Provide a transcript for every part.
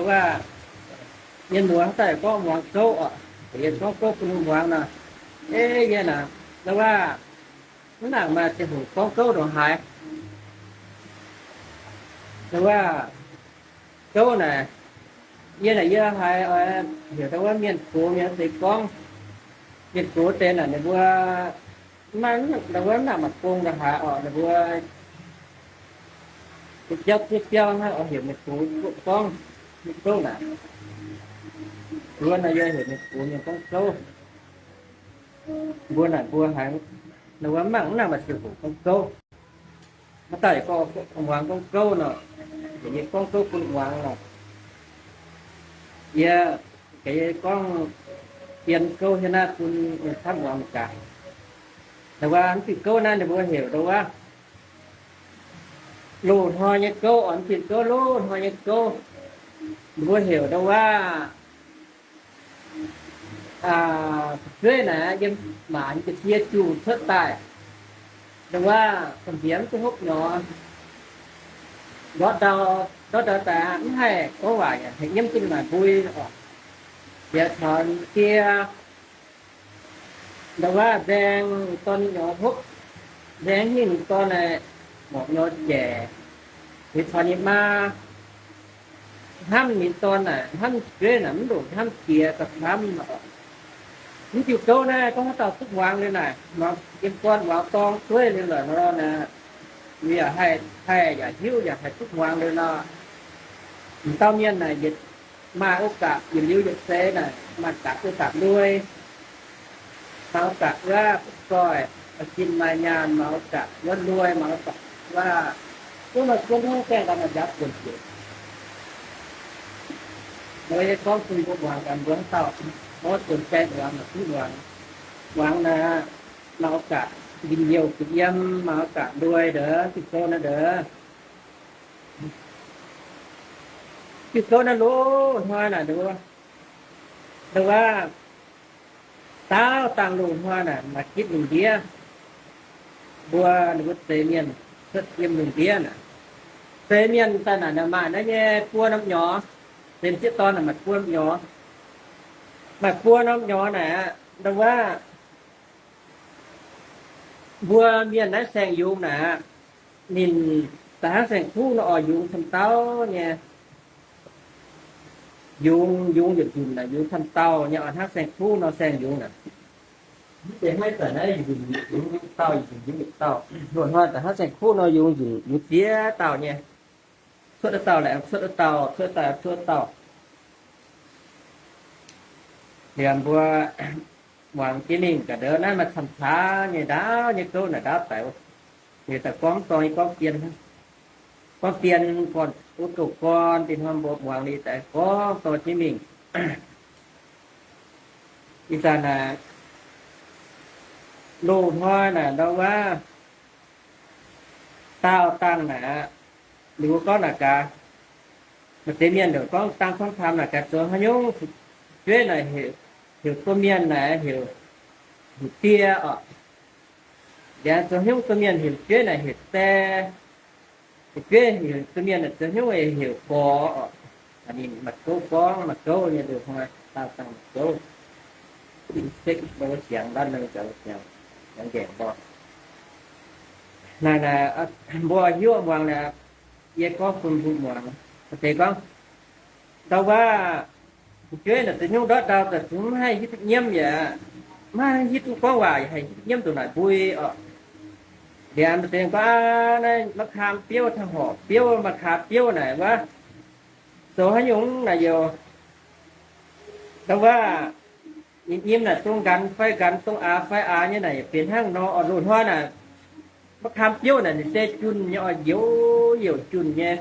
Waac, mienh muoz daaih gorngv muangx gouv oc. Yie gorngv gouv bun muangx nor, ei yie naaic, ndau waac, mv nangc maaih ziangh hoc gorngv gouv ndongc haaix. Ndau waac, gouv naaic, yie naaic yie haiz oix heuc ndau wuov mienh gox mienh deix gorngv, mienh gox deix naaic ninh mbuo maiv ndau wuov mv nangc maaih gong ndongc haaix oc, ninh mbuo biauv zieqv biauv hnangv oix heuc mienh gox gorngv mienh gouv naaic. Mbuo naaic yie heuc mienh gox mienh gorngv gouv. Mbuo naaic mbuo haiz ndau wuov mv nangc mv nangc maaih ziangh hoc gorngv gouv. Maiv daaih gorngv muangx gorngv gouv nor, yie gorngv gouv bun muangx nor. Yie, yie gorngv dien gouv hiuv naaiv bun camv muangx gaax. Ndau wuov mv diuh gouv naaiv ninh mbuo heuc ndau wuov loz-hnoi nyei gouv oc, mv diuh gouv loz-hnoi nyei gouv. Ninh mbuo heuc ndau wuov fu'jueiv naaic yiem maanc nyei ga'sie juh cuotv daaih, ndau wuov gamh-nziex mv duqv hopv nyorx, ndortv ndau, ndortv ndau daaih mv haih gorngv waac yaac haih nyiemv duqv naaic mbui oc. Yaac caux die ndau wuov nzaeng dorn nyorx hopv, nzaeng hingh ninh dorn naaic morc nyorx jaic, ninh caux ninh maa hnamv ninh dorn naaic, hnamv fu'jueiv naaic mv ndongc hnamv jiex gauh camv. Mv diuh gouv naaiv gorngv haaix dauh duqv muangx liuz naaic, yiem gorn muangx dorng dueiv liuz lorqc nor naaic, yaac haih, haih yaac hiuv yaac haih duqv muangx liuz nor. M'dauh mienh naaic yietc maaih โอกาส yietc liuz yietc seix naaic maaih โอกาส nduoi, maaih โอกาส wuov zoih, maaih zinh maaih nyaanh, maaih โอกาส wuov nduoi, maaih โอกาส wuov, wuov maaih zuonv hnangv gaengh daaih maaih nziaaux buonc ziepc. Mbuo yie gorngv bun mbuo muangx gaax, mbuo haaix dauh maiv zuonx gaengh muangx, maiv zuqc muangx. Muangx naaic, maaih โอกาส njien-youh bieqc yiem, maaih โอกาส nduoi ndongc, diuh gouv naaiv ndongc. Diuh gouv naaiv loz-hnoi naaic, ndongc wuov, daauh dangh loz-hnoi naaic maaih gitv lungh ndiev. Mbuo, ninh mbuo zeix mienh cuotv yiem lungh ndiev naaic. Zeix mienh daaih naaic, naaic maaih naaiv nyei buo norm nyorx. Zeix m'sieqv dorn naaic maaih buo norm nyorx. Maaih buo norm nyorx naaic aqv, ndongc wuov mbuo mienh naaiv saeng-yungz naaic aqv, ninh daaih hnangv saeng-kuv nor oix yungz camv dauh nyei. Yungz, yungz yietc nzunc naaic yungz camv dauh nyei, oix hnangv saeng-kuv nor saeng-yungz naaic. Mv zeiz haiv zanc naaiv yungz yietc nzunc yungz yietc dauh, yungz yietc nzunc yungz yietc dauh. Loz-hnoi daaih hnangv saeng-kuv nor yungz nzunc yungz ziex dauh nyei. Cuotv wuov dauh laengz cuotv wuov dauh, cuotv dauh cuotv dauh. Liemh mbuo muangx jienv mingh ga'ndiev naaiv maaih camv-camv nyei ndaauv nyei gouv naaic ndaauv daic. Liuz daaih gorngv dorngx nyei gorngv dien, gorngv dien gorn, wuov gouv gorn dinh hnoi mbuo muangx liuz daaih gorngv dorngx jienv mingh. Ih zanc naaic loz-hnoi naaic ndau wuov daauh dangh naaic aqv, ninh mbuo gorngv naaic gaax, maaih deix mienh gorngv dangh gorngv taam naaic gaax, zoux haaix nyungc fu'jueiv naaic heuc domh mienh naaic heuc, heuc die oc. Liuz zoux haaix nyungc domh mienh heuc fu'jueiv naaic heuc die. Fu'jueiv heuc domh mienh naaic zoux haaix nyungc heuc gorx oc. Ninh maaih gouv gorngv, maaih gouv nyei loz-hnoi daauh dangh maaih gouv. Sekv mbuo siangx ndau nor, siangx, siangx nqaengc mbuo. Naaic naaic, mbuo hiuv muangx naaic, yie gorngv bun mbuo muangx. Maaih deix gorngv, ndau wuov fu'jueiv naaic zoux haaix nyungc ndortv ndau daaih zungv maiv haih hiuv duqv nyiemv yaac maiv haih hiuv duqv gorngv waac yaac haih hiuv duqv nyiemv ndongc naaic mbui oc. Liuz maaih deix gorngv, aa, naaiv ma'kaam biouv, tangh horc biouv, ma'kaam biouv naaic wuov, zoux haaix nyungc naaic youc, ndau wuov, nyim naaic dongh nqanx fai nqanx, dongh aax fai aax nyei naaic yaac benx hnangv nor oc. Loz-hnoi naaic ma'kaam biouv naaic ninh se junh nyei oc, youc youc junh nyei,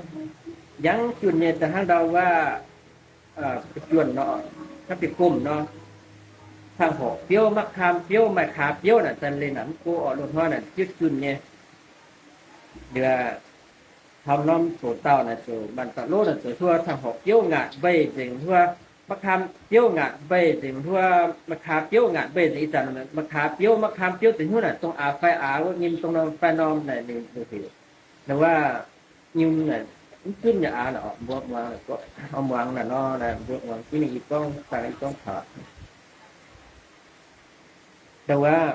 yangv junh nyei, da'hnangv ndau wuov juonh nor, hnangv bieqc gomh nor. Tangh horc biouv, ma'kaam biouv, ma'kaam biouv naaic daaih leih naaic mv go oc. Loz-hnoi naaic biouv junh nyei. Liuz taux norm hoc dauh naaic ziouc, maanc dauh lov naaic ziouc huo tangh horc biouv ngaatc mbeih nzengc, huo ma'kaam biouv ngaatc mbeih nzengc, huo ma'kaam biouv ngaatc mbeih nzengc. Ih zanc ma'kaam biouv, ma'kaam biouv zoux hnyouv naaic dongh aax fai aax wuov, nyim dongh norm fai norm naaic ninh heuc, wuov, nyim naaic mv zunv yaac aav, mbuo muangx, muangx naaic nor, mbuo muangx jienv ninh gorngv dangh, gorngv taux, ndau wuov,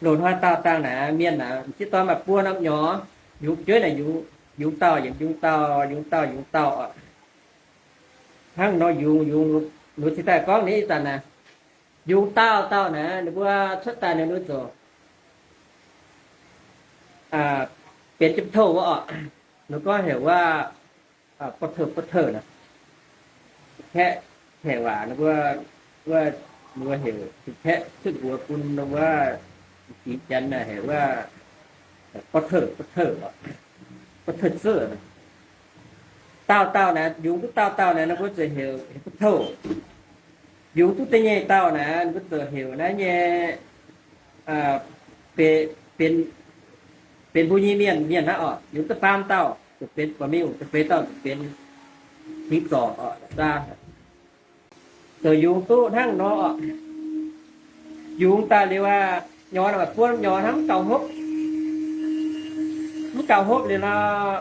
loz-hnoi daauh dangh naaic, mienh naaic, m'sieqv dorn maaih buo norm nyorx, yungz jueiv naaic, yungz dauh yungz dauh, yungz dauh yungz dauh oc. Hnangv nor yungz, yungz, ninh cingx daaih gorngv ninh ih zanc naaic, yungz dauh dauh naaic, ninh mbuo cuotv daaih naaic, ninh mbuo zoux benx jiepv touh wuov oc. Ninh gorngv heuc wuov, buo touh, buo touh naaic, kaeqv, kaeqv waac ninh mbuo, wuov, ninh mbuo heuc, kaeqv cuotv mbuox bun wuov, fingx Janx naaic heuc wuov, buo touh, buo touh, buo touh zouv. Dauh dauh naaic, yungz duqv dauh dauh naaic, ninh mbuo ziouc heuc, heuc buo touh. Yungz duqv da'nyeic dauh naaic, ninh mbuo ziouc heuc naaiv nyei, benx, benx mbuo nyei mienh, mienh hnangv oc. Yungz duqv faam dauh ziouc benx gu'nyuoz, ziouc benx dauh ziouc benx fingx Zorc oc, aa. Zoux yungz duqv hnangv nor oc. Yungz daaih liuz aqv, nyorx naaic buo nyorx hnangv mv gauh hopv, mv gauh hopv liuz nor,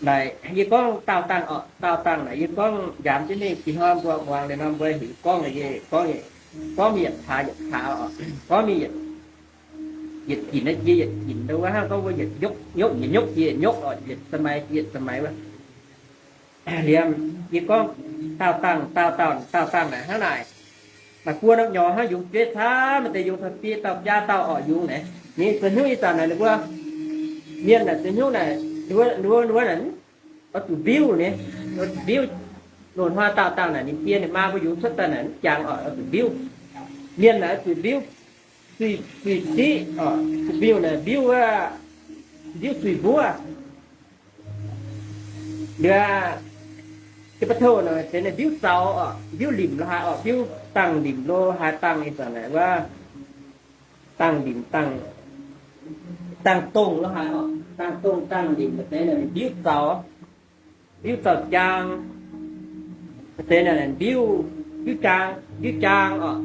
naaic yie gorngv daauh dangh oc, daauh dangh naaic yie gorngv njaamz jienv mingh, ih hnoi mbuo muangx liuz nor mbuo heuc gorngv, gorngv, gorngv mingh yietc caax yietc caax oc, gorngv mingh yietc, yietc ginc naaiv jiex yietc ginc, ndau wuov hnangv gorngv mbuo yietc nyopv, nyopv, yietc nyopv jiex nyopv oc, yietc สมัย jiex สมัย wuov. Liemh yie gorngv daauh dangh, daauh dangh, daauh dangh naaic hnangv naaic. Maaih buo norm nyorx hnangv yungz jueiv camv, maaih deix yungz taux biei dauh biaa dauh oc, yungz naaic. Ninh zoux hnyouv ih zanc naaic ninh mbuo mienh naaic zoux hnyouv naaic, ninh mbuo, ninh mbuo naaic oix zuqc mbiuv nyei, mbiuv. Loz-hnoi daauh dangh naaic ninh die ninh maa mbuo yungz cuotv daaih naaic mv jangx oc, oix zuqc mbiuv. Mienh naaic oix zuqc mbiuv zuih, zuih siqv oc, zuqc mbiuv naaic mbiuv, mbiuv zuih mbuov. Liuz, jiepv ba'touh naaic benx mbiuv zaux oc, mbiuv limc lo haaix oc, mbiuv dangh limc lo haaix dangh ih zanc naaic wuov, dangh limc, dangh dongh lo haaix oc, dangh dongh dangh limc deix naaic mbiuv zaux, mbiuv zaux jaang, deix naaic mbiuv, mbiuv jaang, mbiuv jaang oc,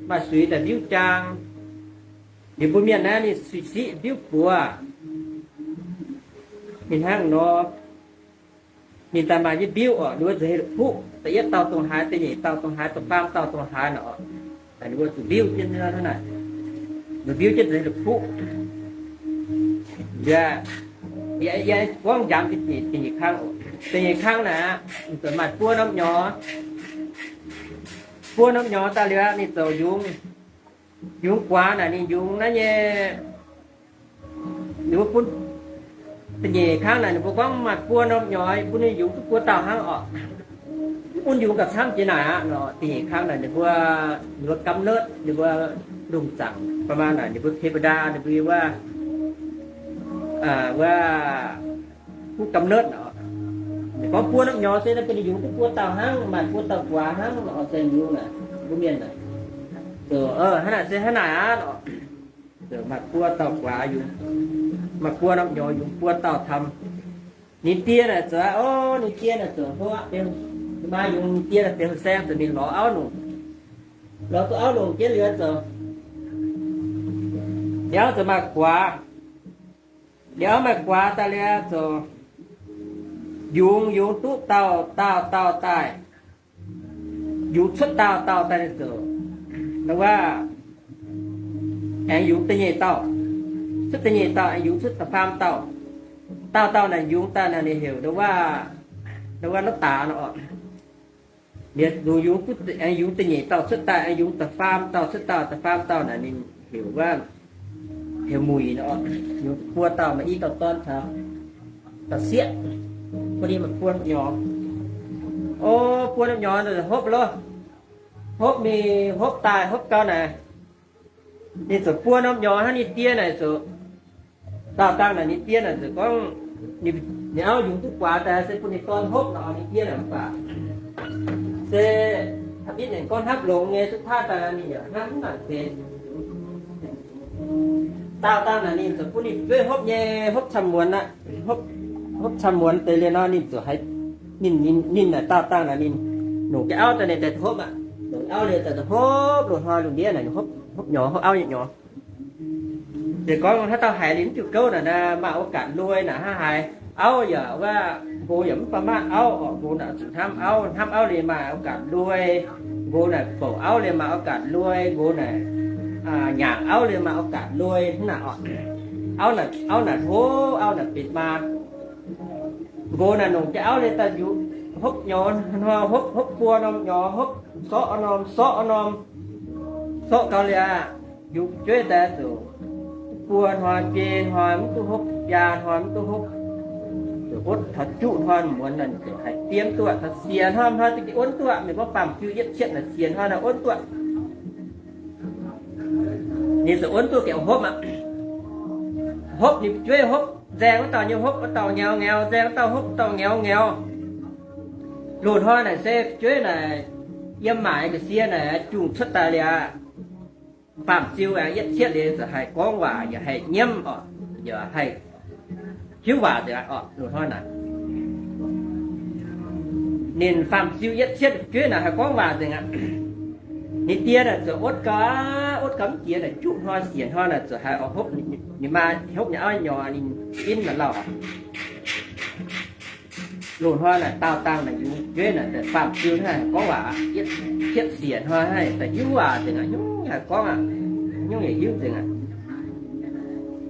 maaih suix daaih mbiuv jaang. Liuz mbuo mienh naaiv ninh suix siqv mbiuv buoz. Ninh hnangv nor, ninh daaih maaih nyei mbiuv oc, ninh mbuo zuqc heuc la'kuqv, da'yietv dauh dongh haaix, da'nyeic dauh dongh haaix, da'faam dauh dongh haaix nor oc. Ninh mbuo zuqc mbiuv jienv hnangv naaic. Ninh mbiuv jienv zuqc heuc la'kuqv. Yie, yie gorngv njaamz da'nyeic kang oc. Da'nyeic kang naaic, ninh zuqc maaih buo norm nyorx. Buo norm nyorx daaih liuz, ninh zoux yungz, yungz guaax naaic ninh yungz naaiv nyei, ninh mbuo bun da'nyeic kang naaic ninh mbuo gorngv maaih buo norm nyorx bun ninh yungz duqv buo dauh hnangv oc. Mv bun yungz gauh camv jiex naaic aqv nor. Da'nyeic kang naaic ninh mbuo, ninh mbuo กำหนด, ninh mbuo lungh zaangc ประมาณ naaic ninh mbuo เทวดา ninh mbuo wuov, wuov ผู้กำหนด oc. Ninh gorngv buo norm nyorx se naaiv bun ninh yungz duqv buo dauh hnangv, maaih buo dauh guaax hnangv oc, se yungz naaic, mbuo mienh naaic. Hnangv naaic se hnangv naaic aqv oc. Maaih buo dauh guaax yungz, maaih buo norm nyorx yungz buo dauh camv. Ninh die naaic zoux, o, ninh die naaic zoux hlo aqv, maa yungz ninh die naaic benx saeng zoux ninh lorz auv longc, lorz duqv auv longc jienv liuz zoux, liuz zoux maaih guaax, liuz maaih guaax daaih liuz zoux yungz, yungz duqv dauh dauh dauh daaih, yungz cuotv dauh dauh daaih ninh zoux, ndau wuov, aengx yungz da'nyeic dauh, cuotv da'nyeic dauh aengx yungz cuotv da'faam dauh. Dauh dauh naaic yungz daaih naaic ninh heuc ndau wuov, ndau wuov น้ำตา nor oc. Liuz yungz, yungz duqv, aengx yungz da'nyeic dauh cuotv daaih, aengx yungz da'faam dauh cuotv dauh, da'faam dauh naaic ninh heuc wuov, heuc muic nor oc. Yungz buo dauh, maaih i dauh dorn caux dauh sieqv, bun ninh maaih buo nyorx. O, buo norm nyorx hopv loh, hopv mingh hopv daaih hopv gau naaic, ninh zoux buo norm nyorx hnangv ninh die naaic zoux. Daauh dangh naaic ninh die naaic zoux gorngv ninh auv yungz duqv guaax daaih se bun ninh dorn hopv nor, ninh die naaic mv baac se a'mitv ninh gorngv hnamv longx nyei, สุดท้าย daaih ninh yaac hnamv mv nangc deix. Daauh dangh naaic ninh zoux bun ninh fu'jueiv hopv nyei, hopv camv muonz aqv, hopv camv muonz deix liuz nor ninh zoux haiz, ninh, ninh naaic daauh dangh naaic ninh longc jienv auv daaih ninh daaih hopv aqv. Longc auv liuz daaih hopv loz-hnoi lungh ndiev naaic hopv, hopv nyorx, hopv auv nyei nyorx. Ninh gorngv haaix dauh haiz liuz mv diuh gouv naaic, maaih โอกาส lui naaic hnangv haaix. Auv yaac wuov, nqox yaac mv baac maaih auv oc. Nqox naaic zuqc hnamv auv, hnamv auv liuz maaih โอกาส lui. Nqox naaic bouc auv liuz maaih โอกาส lui. Nqox naaic nyaangc auv liuz maaih โอกาส lui hnangv naaic oc. Auv naaic, auv naaic hlo, auv naaic benx maa. Nqox naaic longc jienv auv liuz daaih njuqc hopv nyorx hnoi, hopv, hopv buo norm nyorx, hopv sorqv norm, sorqv norm, sorqv gau liuz aqv, yungz fu'jueiv daaih zuqc buo hnoi, biei hnoi mv duqv hopv, biaa hnoi mv duqv hopv, zuqc otv taux juqv hnoi muonz naaic zuqc haih diem duqv, taux siec hnoi, hnoi da'ginh onv duqv. Mienh gorngv faam-ziu yietv cietv naaic siec hnoi naaic onv duqv. Ninh zuqc onv duqv ziouc hopv aqv. Hopv ninh fu'jueiv hopv, nzaeng wuov dauh nyei hopv, wuov dauh ngauz ngauz, nzaeng wuov dauh hopv, wuov dauh ngauz ngauz. Loz-hnoi naaic se fu'jueiv naaic yiem maaic ga'sie naaic jungh cuotv daaih liuz aqv, faam-ziu aengx yietv cietv liuz zuqc haih gorngv waac, yaac haih nyiemv oc, yaac haih hiuv waac nzengc aqv oc. Loz-hnoi naaic ninh faam-ziu yietv cietv fu'jueiv naaic haih gorngv waac nzengc aqv. Ninh die naaic zuqc otv gau, otv gau mv jiex naaic juqv hnoi siec hnoi naaic zuqc haih oix hopv ninh maa, hopv ninh auv nyorx, ninh in maaih lauh. Loz-hnoi naaic daauh dangh naaic yungz fu'jueiv naaic daaih faam-ziu hnangv haih gorngv waac, yietv cietv siec hnoi hnangv daaih hiuv waac nzengc aqv, nyungc haih gorngv aqv, nyungc yaac hiuv nzengc aqv.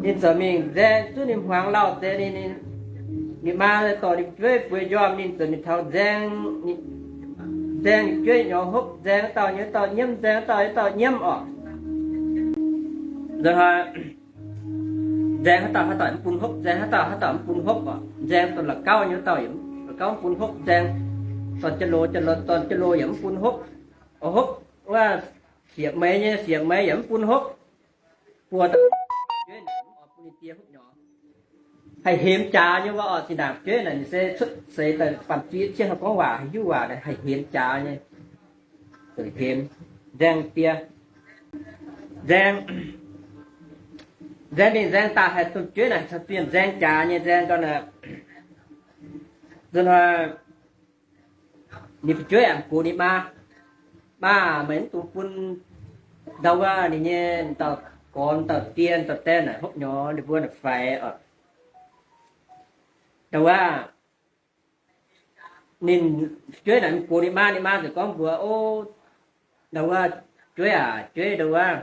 Ninh ziouc mingh nzaeng duqv ninh hmuangx lauh deix ninh, ninh maa dorh ninh fu'jueiv bueix njormh, ninh ziouc mingh taux nzaeng, nzaeng ninh fu'jueiv nyorx hopv, nzaeng wuov dauh nyei wuov dauh nyiemv, nzaeng wuov dauh nyei wuov dauh nyiemv oc. Nzaeng haaix dauh haaix dauh mv bun hopv, nzaeng haaix dauh haaix dauh mv bun hopv oc. Nzaeng dongh la'gauv nyei wuov dauh, la'gauv mv bun hopv. Nzaeng dorn-jienv-lo, dorn-jienv-lo yaac mv bun hopv. Hopv wuov sieqv-meix nyei, sieqv-meix yaac mv bun hopv. Buo dauh bun ninh die hopv nyorx. Haih hemx jaax nyei wuov oc. Zinh ndaangc fu'jueiv naaic ninh se cuotv seix daaih faam-ziu yietv cietv haih gorngv waac, haih hiuv waac, haih hemx jaax nyei. Hemx, nzaeng die, nzaeng, nzaeng mingh nzaeng daaih haih dongh fu'jueiv naaic caux bienh nzaeng jaax nyei nzaeng gau naaic. Nzunc hnoi ninh fu'jueiv aengx gox ninh maa, Maa, meih mv dungx bun ndau wuov ninh nyei dauh gorx, dauh die, dauh die naaic hopv nyorx ninh mbuo naaic faix oc. Ndau wuov ninh fu'jueiv naaic mingh gox ninh maa, ninh maa ziouc gorngv mbuox, O, ndau wuov, jueiv aac, jueiv ndau wuov,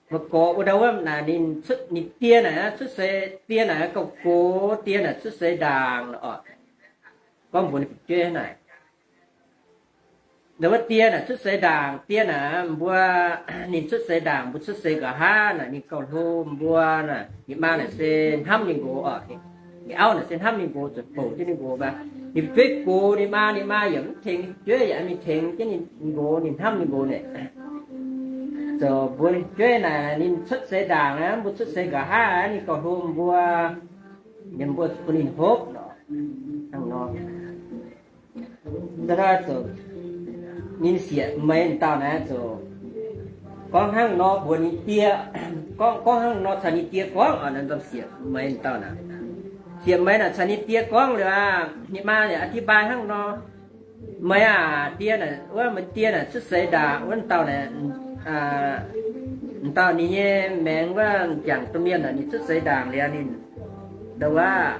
meih gorx wuov ndau wuov naaic ninh, ninh die naaic cuotv seix, die naaic gauh gox, die naaic cuotv seix ndaangc oc. Gorngv mbuox ninh fu'jueiv naaic, ndau wuov die naaic cuotv seix ndaangc, die naaic mbuo, ninh cuotv seix ndaangc, mbuo cuotv seix nqa'haav naaic ninh gauh hlo mbuo naaic. Ninh maa naaic se hnamv ninh nqox oc. Ninh auv naaic se hnamv ninh nqox, zuqc bouc jienv ninh nqox mv baac ninh fu'jueiv gox ninh maa, ninh maa yaac mv tengx, ninh fu'jueiv yaac mingh tengx jienv ninh nqox, ninh hnamv ninh nqox naaic. Zoux mbuox ninh fu'jueiv naaic ninh cuotv seix ndaangc aqv, mbuo cuotv seix nqa'haav aqv, ninh gauh hlo mbuo, ninh mbuo bun ninh hopv oc. Hnangv nor, ninh sieqv meix dauh naaiv zoux gorngv hnangv nor mbuox ninh die, gorngv, gorngv hnangv nor caux ninh die gorngv oc. Sieqv meix dauh naaic, sieqv meix naaic caux ninh die gorngv liuz aqv, ninh maa yaac อธิบาย hnangv nor, Meih aac, die naaic, wuov meih die naaic cuotv seix ndaangc wuov dauh naaic, dauh ninh nyei maengx wuov m'jangc domh mienh naaic ninh cuotv seix ndaangc liuz ninh, ndau wuov,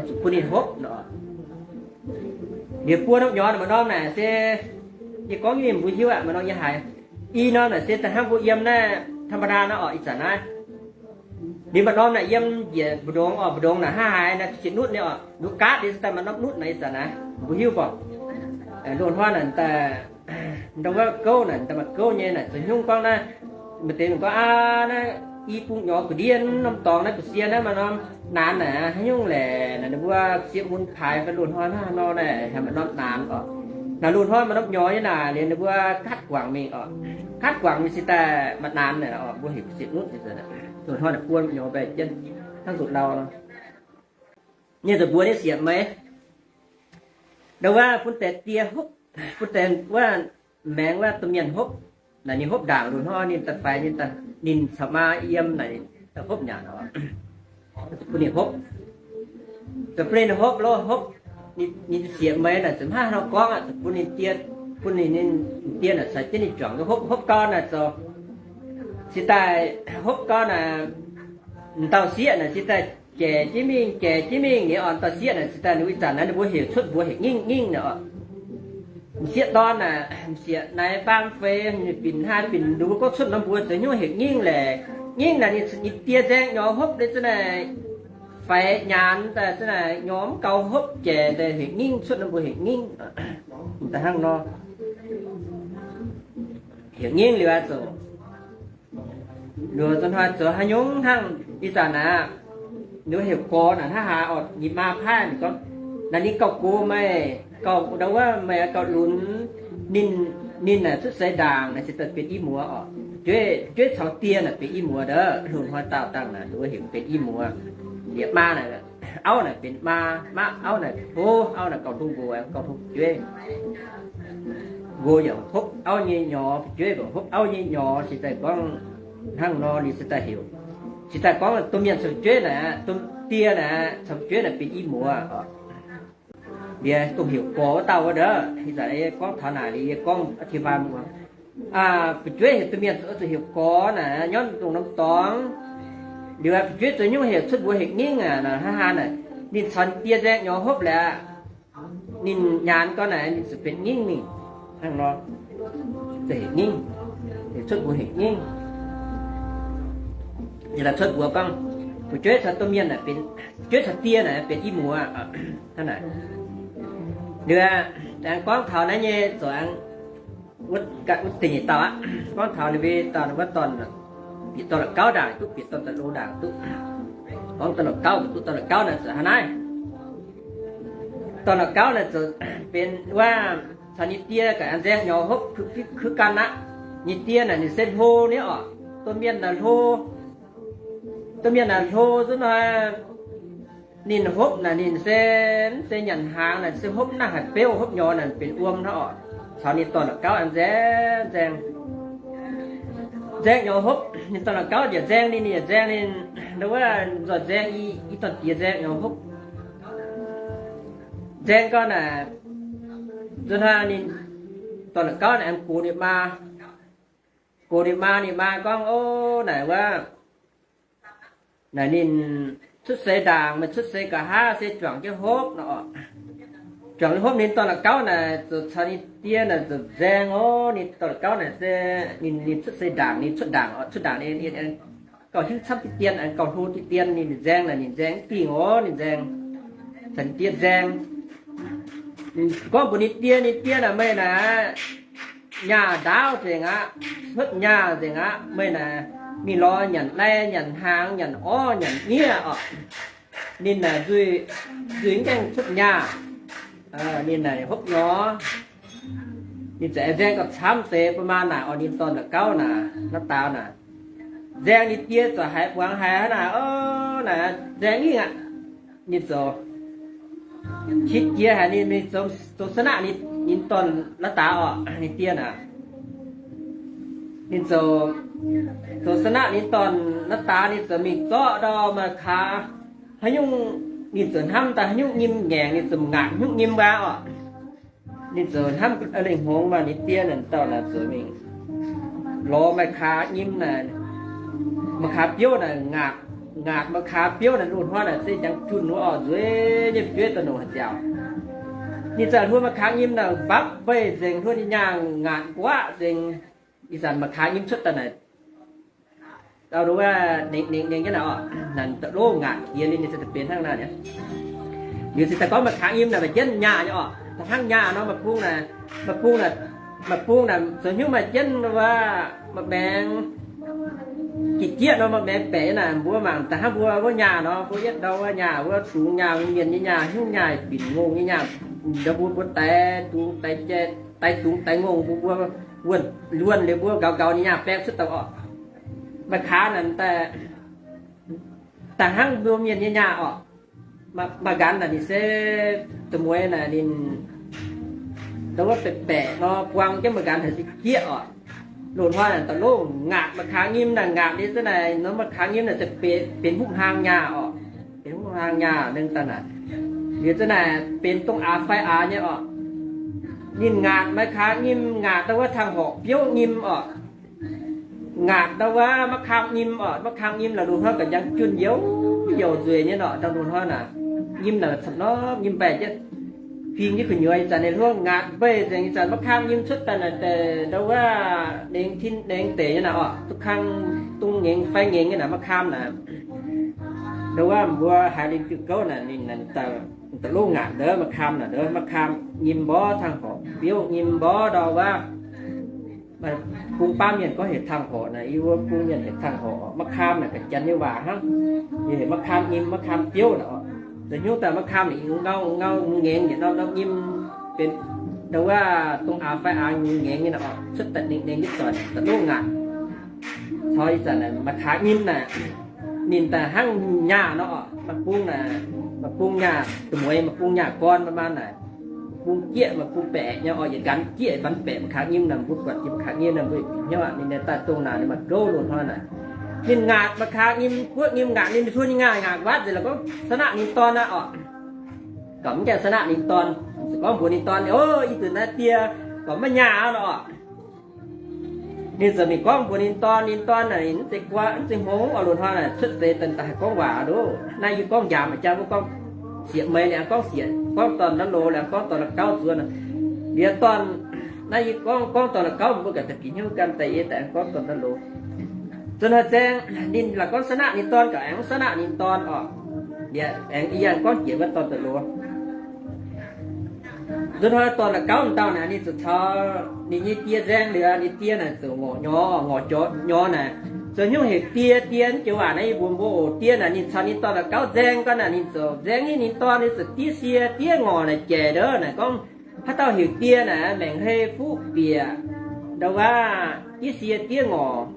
zuqc bun ninh hopv nor. Liuz buo norm nyorx maaih norm naaic se, yie gorngv nyei mbuo hiuv aqv, maaih norm yie haiz. I norm naaic se da'hnangv mbuo yiem naaiv ธรรมดา naaiv oc, ih zanc naaiv. Liuz maaih norm naaic yiem njiec mbu'ndongx oc, mbu'ndongx naaic hnangv haaix naaiv, ziex nutv nyei oc, nduqc gaatv liuz daaih maaih norm nutv naaic ih zanc naaiv, mbuo hiuv mv baac. Loz-hnoi naaic daaih, ndau wuov gouv naaic daaih maaih gouv nyei naaic, zoux nyungc gorngv naaiv, maaih deix gorngv aav, naaiv i bung nyorx gu'ndiev norm dorngx naaiv, gu'sie naaiv maaih norm naanx naaic, haaix nyungc laeh naaic, ninh mbuo sieqv mun paaix fai loz-hnoi hnangv haaix nor naaic, haih maaih norm naanx oc. Naaic loz-hnoi maaih norm nyorx nyei naaic, liuz ninh mbuo gaatv guangc mingh oc. Gaatv guangc mingh se daaih maaih naanx naaic oc, mbuo heuc gu'sie nutv. Loz-hnoi naaic buo nyorx mbaih jienv hnangv zuqc ndau nor. Ninh ziouc mbuox ninh sieqv meix, ndau wuov bun deix die hopv, bun deix wuov maengx wuov domh mienh hopv. Naaic ninh hopv ndaangc loz-hnoi ninh daaih faix, ninh caux maa yiem naaic, daaih hopv nyanc oc. Bun ninh hopv. Ziouc bun ninh hopv loh, hopv. Ninh sieqv meix naaic ziouc maiv haaix nor gorngv aqv, ziouc bun ninh die, bun ninh, ninh die naaic caux jienv ninh juangc hopv, hopv gau naaic zoux Cingx daaih hopv gau naaic, m'dauh sieqv naaic cingx daaih jaic jienv mingh, jaic jienv mingh nyei orqc. M'dauh sieqv naaic cingx daaih ninh wuov zanc naaiv ninh mbuo heuc cuotv mbuox heuc ngingv, ngingv naaic orqc. M'sieqv dorn naaic, m'sieqv naaiv faam fei, ninh binc hnangv binc nduov gorngv cuotv norm mbuox zoux hnyouv heuc ngingv laeh. Ngingv naaic ninh, ninh die nzaeng nyorx hopv, ninh za'naaic faix nyaanx daaih, za'naaic nyorx mv gaux hopv jaic daaih heuc ngingv, cuotv norm mbuox heuc ngingv. Da'hnangv nor, heuc ngingv liuz aqv zoux. Liuz za'hnoi zoux haaix nyungc hnangv ih zanc naaic, ninh heuc gorx naaic hnangv haaix orqc, ninh maa paaiv ninh gorngv, naaic ninh gauh gox meih, gauh ndau wuov meih gauh lunx. Ninh, ninh naaic cuotv seix ndaangc naaic se daaih benx i muoz orqc. Fu'jueiv, fu'jueiv caux die naaic benx i muoz ndov. Loz-hnoi daauh dangh naaic ninh heuc benx i muoz. Liepc maa naaic, auv naaic benx maa, maa auv naaic hlo, auv naaic gauh hlo nqox, gauh hlo fu'jueiv. Nqox yaac hopv auv nyei nyorx, fu'jueiv yaac hopv auv nyei nyorx. Cingx daaih gorngv hnangv nor ninh cingx daaih heuc, cingx daaih gorngv domh mienh caux fu'jueiv naaic, domh die naaic caux fu'jueiv naaic benx i muoz orqc. Liuz dongh heuc gorx wuov dauh wuov ndov, ih zanc yie gorngv taux naaic liuz yie gorngv a'fiev faan muoz. Fu'jueiv heuc domh mienh zuqc heuc gorx naaic nyorngv dongh norm dorngx. Liuz fu'jueiv zoux hnyouv heuc cuotv mbuox heuc ngingv aqv. Naaic hnangv haaix naaic, ninh caux ninh die nzaeng nyorx hopv liuz aqv, ninh nyaanx gau naaic ninh zuqc benx ngingv mingh. Hnangv nor, zuqc heuc ngingv, heuc cuotv mbuox heuc ngingv. Ninh daaih cuotv mbuox gorngv, fu'jueiv caux domh mienh naaic benx, fu'jueiv caux die naaic benx i muoz. Hnangv naaic, liuz aengx gorngv taux naaiv nyei zoux aengx wuov deix nyei dauh aqv. Gorngv taux ninh mbuo dorn, wuov dorn, bieqc dorn la'gauv ndaangc duqv, bieqc dorn da'lo ndaangc duqv. Gorngv dorn la'gauv, duqv dorn la'gauv naaic zoux hnangv naaiv. Dorn la'gauv naaic zoux benx wuov caux ninh die ga'nzaeng nyorx hopv kuv ganh aqv. Ninh die naaic ninh se hlo nyei orqc. Domh mienh naaic hlo, domh mienh naaic hlo zuqc hnoi, ninh hopv naaic ninh se, mv zeiz nyanc hnaangx naaic, se hopv naaiv haaix beuv, hopv nyorx naaic benx wuom hnangv orqc. Caux ninh dorn la'gauv nzaeng, nzaeng, nzaeng nyorx hopv. Ninh dorn la'gauv yaac nzaeng ninh, ninh yaac nzaeng ninh, ndau wuov nzoih nzaeng i, i dorn diex nzaeng nyorx hopv. Nzaeng gau naaic, nzuonx hnoi ninh dorn la'gauv naaic aengx gox ninh maa, gox ninh maa, ninh maa gorngv, Ov, naaic wuov, naaic ninh cuotv seix ndaangc, meih cuotv seix nqa'haav se juangc jienv hopv nor. Juangc jienv hopv ninh dorn la'gauv naaic zoux caux ninh die naaic zoux nzaeng ov. Ninh dorn la'gauv naaic se ninh, ninh cuotv seix ndaangc, ninh cuotv ndaangc, cuotv ndaangc ninh gauh hiuv camv diqv dien, gauh hlo diqv dien. Ninh nzaeng naaic ninh nzaeng mv dingh ov, ninh nzaeng caux ninh die nzaeng. Gorngv mbuox ninh die, ninh die naaic, Meih naaic nyaah ndaauv nzengc aqv, cuotv nyaah nzengc aqv. Meih naaic mingh lorz nyanc lai, nyanc hnaangx, nyanc orv, nyanc miev orqc. Ninh naaic nzuih, nzuih mv gaengh cuotv nyaah. Ninh naaic hopv nyorx, ninh ziouc aengx nzaeng gauh camv deix. Bun maa naaic orqc, ninh dorn la'gauv naaic, naaiv daaux naaic, nzaeng ninh die ziouc haiz muangx haiz hnangv naaic, Ov, naaic nzaeng mingh aqv. Ninh zoux qiex jiez haic, ninh mingh zoux, zoux sanav ninh, ninh dorn naaiv daaux orqc, ninh die naaic. Ninh zoux, zoux sanav ninh dorn naaiv daaux, ninh ziouc mingh zorqv ndau maaih kaax haaix nyungc, ninh ziouc hnamv daaih haaix nyungc nyim ngaengc, ninh ziouc ngaatc haaix nyungc nyim wuov orqc. Ninh ziouc hnamv lengh hngongx maaih ninh die naaic dauh naaic ziouc mingh lorz maaih kaax nyim naaic, maaih kaax biouv naaic ngaatc, ngaatc maaih kaax biouv naaic loz-hnoi naaic se jangx junh wuov orqc, nzueic nyei fu'jueiv daaih nongc haaix ziangx. Ninh ziouc hluo maaih kaax nyim naaic mbapv mbeiv nzengc, hluo ninh nyaah ngaatc nquaqv nzengc. Ih zanc maaih kaax nyim cuotv daaih naaic, dauh wuov, nengx nengx nengx jienv naaic orqc, naaic da'lov ngaatc jiex liuz ninh se daaih benx hnangv naaiv. Liuz se daaih gorngv maaih kaax nyim naaic maaih jienv nyaah nyei orqc, da'hnangv nyaah nor maaih bung naaic, maaih bung naaic, maaih bung naaic zoux hnyouv maaih jienv wuov, maaih maengx jieqv jieqv nor, maaih maengx baeqc naaic, mbuo mangc da'hnangv mbuo wuov nyaah nor, mbuo yietv ndau wuov nyaah, wuov dungz nyaah, mienh nyei nyaah, hnyouv nyaah, binc ngongh nyei nyaah, ndau mbuo, mbuo daix dungz daix jai, daix dungz daix ngongh mbuo, mbuo wuonh, wuonh liuz mbuo nqaux nqaux nyei nyaah baeng cuotv daaih orqc. Maaih kaax naaic daaih, da'hnangv mbuo mienh nyei nyaah orqc. Maaih nqanx naaic ninh se da'mueiz naaic ninh ndau wuov baeqc baeqc nor, buang jienv maaih nqanx haic se jieqv orqc. Loz-hnoi naaic da'lov ngaatc maaih kaax nyim naaic, ngaatc liuz za'naaic nor maaih kaax nyim naaic se benx hungh hlang nyaah orqc. Benx hungh hlang nyaah nengh daaih naaic, liuz za'naaic benx dongh aax fai aax nyei orqc. Ninh ngaatc maaih kaax nyim, ngaatc dongh wuov tangh horqc biouv nyim orqc. Ngaatc ndau wuov ma'kaam nyim oc, ma'kaam nyim la'loz hnoi ga'njang junh youc youc nzueic nyei nor, ndau loz hnoi naaic nyim naaic camv norm nyim mbaih jienv fing jienv gu'nyuoz. Ih zanc ninh hluangv ngaatc mbeih nzengc. Ih zanc ma'kaam nyim cuotv daaih naaic deix ndau wuov nengx tin nengx deic nyei naaic oc, duqv kang dungz ngengx fai ngengx nyei naaic ma'kaam naaic. Ndau wuov mbuo haiz linh diuh gouv naaic ninh da'loh ngaatc ndov ma'kaam naaic, ndov ma'kaam nyim mborqv tangh horc, biouv nyim mborqv ndau wuov bung baamv mienh gorngv heuc tangh horc naaic, yie mbuo bung mienh heuc tangh horc. Ma'kaam naaic ga'janx nyei waac hnangv, yie heuc ma'kaam nyim, ma'kaam biouv naaic oc. Zoux hnyouv daaih ma'kaam naaic ngau ngau ngengx yietc norm norm nyim, benx ndau wuov dongh aax fai aax ngengx nyei naaic oc, cuotv daaih nengx nengx jienv doic da'loh ngaatc. Taux ih zanc naaic ma'kaam nyim naaic, ninh daaih hnangv nyaah nor oc. Maaih bung naaic, maaih bung nyaah da'mueiz, maaih bung nyaah gorn, maaih maanh naaic, bung jieqv, maaih bung baeqc nyei oc. Yietc nqanx jieqv, yietc nqanx baeqc. Ma'kaam nyim naaic mbuo buatc jiex ma'kaam nyim naaic mbuo hnyouv aqv. Ninh daaih dongh naaic ninh maaih gouv loz-hnoi naaic, ninh ngaatc ma'kaam nyim, guoqv nyim ngaatc ninh, ninh tov ninh ngaatc ngaatc waatv nzengc la'gorngv สนะ ninh dorn aqv oc. Gorngv mv gaengh สนะ ninh dorn, gorngv mbuox ninh dorn, O, ih zanc naaiv die gorngv maiv nyaah aqv nor oc. Ninh ziouc mingh gorngv mbuox ninh dorn. Ninh dorn naaic mv zeiz guaix, mv zeiz hngongx oc. Loz-hnoi naaic cuotv seix daaih haih gorngv waac loh. Naaiv yie gorngv njaamc jang mbuo gorngv sieqv meix liuz gorngv sieqv, gorngv dorn ndau loz liuz gorngv dorn la'gauv zuov nor. Liuz dorn, naaiv yie gorngv, gorngv dorn la'gauv mbuo ganh da'bieqc hnyouv ganh daaih, yie daaih gorngv dorn ndau loz. Nzunc hnoi zaeng ninh la'gorngv สนะ ninh dorn gaax, aengx สนะ ninh dorn oc. Liuz aengx ih yangh gorngv jiex wuov dorn ndau loz. Nzunc hnoi dorn la'gauv dauh naaic ninh ziouc caux ninh nyei die nzaeng liuz, ninh die naaic ziouc ngorc nyorx, ngorc jorx nyorx naaic, zoux hnyouv heuc die, die. Mv joux waac naaiv yie mbuox mbuo oc, die naaic ninh caux ninh dorn la'gauv nzaeng gau naaic, ninh ziouc nzaeng nyei ninh dorn, ninh ziouc diev sie diev ngorc naaic jaic ndov naaic gorngv, haaix dauh heuc die naaic maengc hei fuqv bieqc ndau wuov diev sie diev ngorc.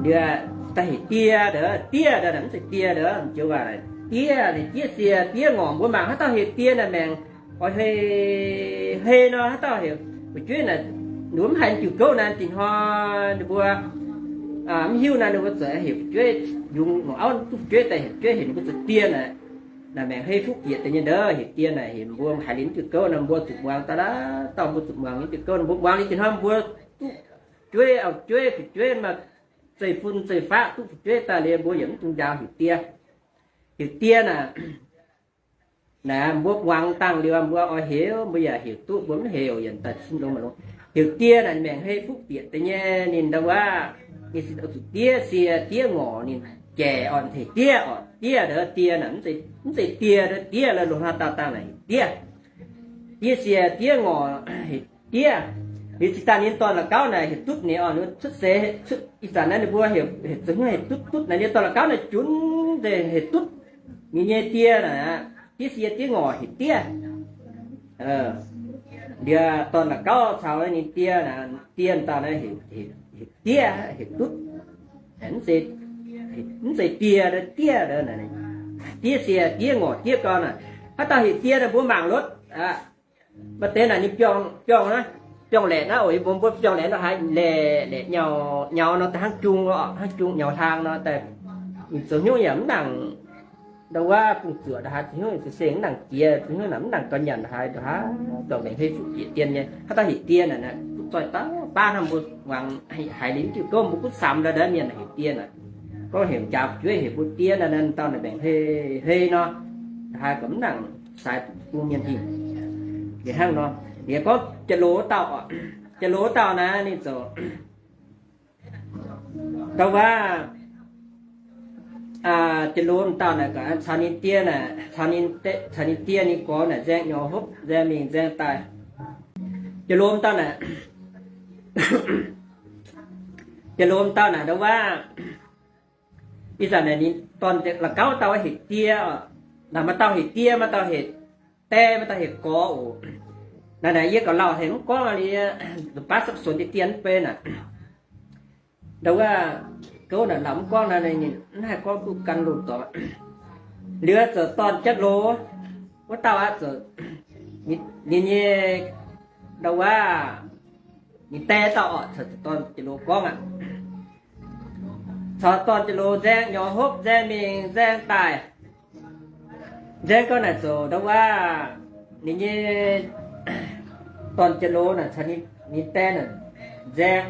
Liuz daaih heuc die ndov, die ndov naaic mv zeiz die ndov, joux waac naaic diev, ninh diev sie diev ngorc. Mbuo mangc haaix dauh heuc die naaic maengc oix hei, hei nor, haaix dauh heuc fu'jueiv naaic, ninh mbuo mv haiz diuh gouv naaic, dinh hnoi ninh mbuo mv hiuv naaic ninh mbuo ziouc heuc fu'jueiv, yungz longc auv duqv fu'jueiv daaih heuc fu'jueiv heuc ninh mbuo zoux die naaic. Naaic maengc hei fuqv bieqc deix nyei ndov heuc die naaic, heuc mbuo haiz liuz diuh gouv naaic mbuo zuqc muangx daaih, dauh mbuo zuqc muangx liuz diuh gouv naaic, mbuo muangx liuz dinh hnoi mbuo duqv jueiv, auv-jueiv, fu'jueiv, maaih zeiv-fun zeiv-faqv duqv fu'jueiv daaih liuz mbuo yaac mv dungx njaaux heuc die. Heuc die naaic, naaic mbuo muangx dangh liuz mbuo oix heuc, mbuo yaac heuc duqv, mbuo mv heuc yaac daaih cin longx maiv longx. Heuc die naaic maengc hei fuqv bieqc deix nyei ninh ndau wuov, ninh zuqc diev sie diev ngorc ninh jaic orqc, heuc diev orqc, diev ndov die naaic mv zeiz die ndov, diev la'loz hnoi dauh dangh naaic heuc diev. Diev sie diev ngorc heuc diev. Liuz zinh daaih ninh dorn la'gauv naaic heuc dutv ninh orqc, cuotv seix, cuotv ih zanc naaiv ninh mbuo heuc, heuc zoux hnyouv heuc dutv, dutv naaic ninh dorn la'gauv naaic junc deix heuc dutv ninh nyei die naaic, diev sie diev ngorc heuc diev. Liuz dorn la'gauv caux ninh die naaic, die dauh naaic heuc, heuc diev, heuc dutv. Mv zeiz die, diev, diev sie diev ngorc diev gau naaic. Haaix dauh heuc die naaic mbuo mangc lotv. Maaih deix naaic ninh biorngh, biorngh naaiv, biorngh laeqc naaiv oc, yie mbuo mbuo biorngh laeqc nor haaix laeqc, laeqc nyauc, nyauc nor daaih hnangv jung, hnangv jung nyauc hlaang nor daaih, zoux hnyouv yaac mv nangc ndau wuov bungx zuoqc ndau haaix, zoux hnyouv se seng mv nangc jiex, zoux hnyouv naaic mv nangc gaux nyanc ndau haaix, ndau haaix dorh maengc hei fuqv bieqc dien nyei. Haaix dauh heuc die naaic, duqv zoih dauh baav hnangv mbuo muangx haiz liuz diuh gouv mbuo gunv samx ndau ndau mienh heuc die naaic. Gorngv heuc njaaux fu'jueiv heuc mbuo die naaic, dauh naaic maengc hei, hei nor, ndau haaix gorngv mv nangc sai bun mienh hingh. Liuz hnangv nor, liuz gorngv jiex loz dauh, jiex loz dauh naaic ninh zoux ndau wuov, jiex loz dauh naaic caux ninh die naaic, caux ninh die ninh gorx naaic nzaeng nyorx hopv, nzaeng mingh nzaeng daaih. Jiex loz dauh naaic, jiex loz dauh naaic ndau wuov, ih zanc naaic ninh dorn la'gauv dauh heuc die oc. Naaic maaih dauh heuc die, maaih dauh heuc die, maaih dauh heuc gorx oc. Naaic naaic yie gauh lauh haic mv gorngv liuz, baav sapv suonx die die mv bei naaic. Ndau wuov gouv naaic lauh mv gorngv naaic, ninh mv haih gorngv duqv gan loz-dorngx. Liuz zoux dorn jiex loz wuov dauh aqv, zoux ninh nyei ndau wuov ninh die dauh oc, caux dorn jiex loz gorngv aqv. Caux dorn jiex loz nzaeng nyorx hopv, nzaeng mingh nzaeng daaih. Nzaeng gau naaic zoux ndau wuov ninh nyei dorn jiex loz naaic caux ninh die naaic nzaeng,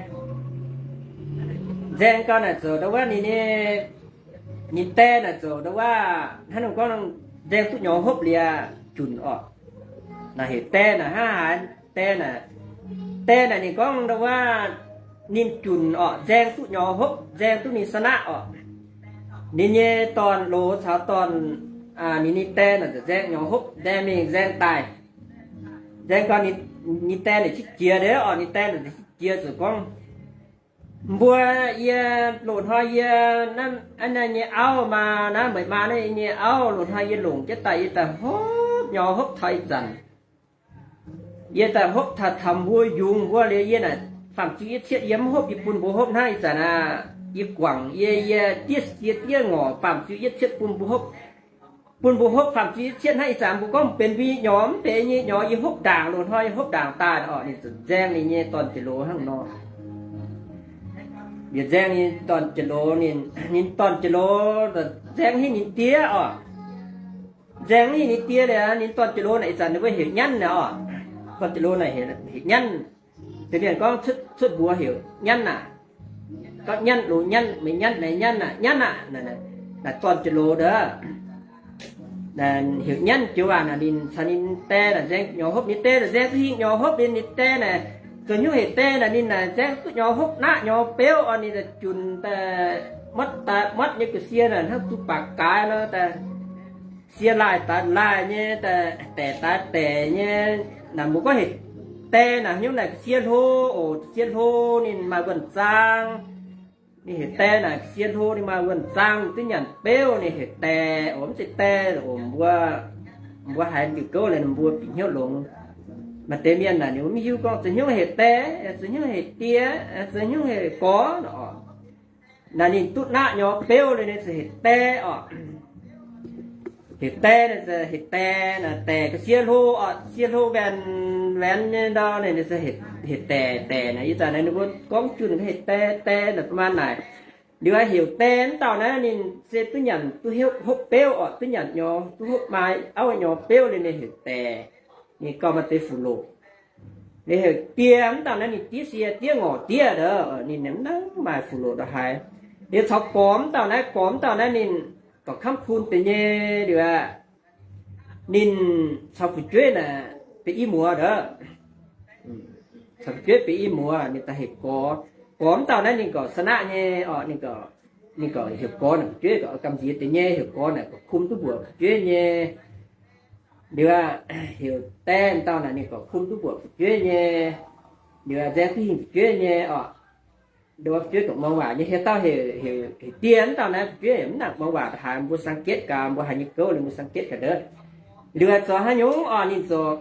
Nzaeng gau naaic zoux ndau wuov ninh nyei, ninh die naaic zoux ndau wuov hnangv nor gorngv nzaeng duqv nyorx hopv liuz junc orqc. Naaic heuc die naaic hnangv haaix, die naaic, die naaic ninh gorngv ndau wuov ninh junc orqc, nzaeng duqv nyorx hopv, nzaeng duqv ninh ชนะ orqc. Ninh nyei dorn-loz caux dorn, ninh nyei die naaic nzaeng nyorx hopv, nzaeng mingh nzaeng daaih. Nzaeng gau ninh die naaic qiex jiez orqc, ninh die naaic qiex jiez ziouc gorngv, mbuo yie loz-hnoi yie naaiv nyei auv maa, naaiv meih maa naaiv nyei auv, loz-hnoi yie longc jienv daaih yie daaih hopv nyorx hopv taux ih zanc. Yie daaih hopv taux taux mbuo yungz mbuo liuz yie naaic faam-ziu yietv cietv yie mv hopv, yie bun mbuo hopv hnangv ih zanc aqv. Yie guangc yie, yie diev sie diev ngorc faam-ziu yietv cietv bun mbuo hopv, bun mbuo hopv faam-ziu yietv cietv hnangv ih zanc mbuo gorngv benx mbuo nyei nyorx mv benx nyei nyorx, yie hopv ndaangc loz-hnoi yie hopv ndaangc daaih orqc. Ninh nzaeng ninh nyei dorn-jiex loz hnangv nor. Yie nzaeng ninh dorn-jiex loz, ninh dorn-jiex loz nzaeng hingh ninh die orqc. Nzaeng hingh ninh die liuz ninh dorn-jiex loz naaic ih zanc ninh mbuo heuc Nyanv naaic orqc. Dorn-jiex loz naaic heuc Nyanv. Deix mienh gorngv cuotv mbuox heuc Nyanv naaic. Gorngv Nyanv, loz Nyanv, meih Nyanv naaic, Nyanv naaic, Nyanv aac, naaic dorn-jiex loz ndov. Heuc Nyanv joux waac naaic ninh caux ninh die naaic nzaeng nyorx hopv, ninh die naaic nzaeng duqv hingh nyorx hopv liuz ninh die naaic zoux hnyouv hec die naaic ninh naaic nzaeng duqv nyorx hopv naqv nyorx beuv orqc, ninh daaih junc daaih muotv daaih muotv nyei ga'sie naaic hnangv zuqc baac gaaix nor daaih, sie laaih daaih laaih nyei, daaih daeqc daaih daeqc nyei. Naaic mbuo gorngv hec die naaic hnyouv naaic ga'sie hlo oc, ga'sie hlo ninh maaih wuonh zaang. Ninh hec die naaic ga'sie hlo ninh maaih wuonh zaang, duqv nyanc beuv ninh hec die oc, mv zeiz die oc. Mbuo, mbuo haiz diuc gouv liuz mbuo bieqc hnyouv longx. Maaih deix mienh naaic ninh mbuo mv hiuv gorngv zoux hnyouv hec die, zoux hnyouv hec die, zoux hnyouv hec gorx nor orqc. Naaic ninh duqv naqv nyorx beuv liuz ninh ziouc hec die orqc. Hec die, hec die naaic daeqc ga'sie hlo orqc, sie hlo mbaenh mbaenh nyei ndau naaic ninh ziouc hec daeqc, daeqc naaic ih zanc naaic ninh mbuo gorngv junh hec die, die naaic ba'maah naaic. Liuz heuc die mv dauh naaiv ninh se duqv nyanc duqv hopv beuv orqc, duqv nyanc nyorx duqv hopv maaih auv nyorx beuv liuz ninh heuc daeqc. Ninh gauh maaih deix fuqv-loqc. Ninh heuc die mv dauh naaiv ninh diev sie diev ngorc diev ndov, ninh mv nangv maaih fuqv-loqc ndov haaix. Liuz caux gorx mv dauh naaiv, gorx mv dauh naaiv ninh gorqv kamv kun deix nyei liuz aqv. Ninh caux fu'jueiv naaic benx i muoz ndov. Caux fu'jueiv benx i muoz, ninh daaih heuc gorx. Gorx mv dauh naaiv ninh gorqv ชนะ nyei orqc, ninh gorqv, ninh gorqv heuc gorx naaic fu'jueiv gorqv gamh nziex deix nyei, heuc gorx naaic gorqv kum duqv mbuoqc fu'jueiv nyei. Liuz aqv, heuc die mv dauh naaic ninh gorqv kum duqv mbuoqc fu'jueiv nyei. Liuz aqv, nzaeng duqv hingh fu'jueiv nyei orqc. Ndau wuov fu'jueiv gorqv muangx waac nyei, hieh dauh heuc, heuc die mv dauh naaiv fu'jueiv mv nangc muangx waac daaih haaix, mbuo สังเกต gaax, mbuo haiz nyei gouv liuz mbuo สังเกต gaax ndov. Liuz aqv, zoux haaix nyungc orqc, ninh zoux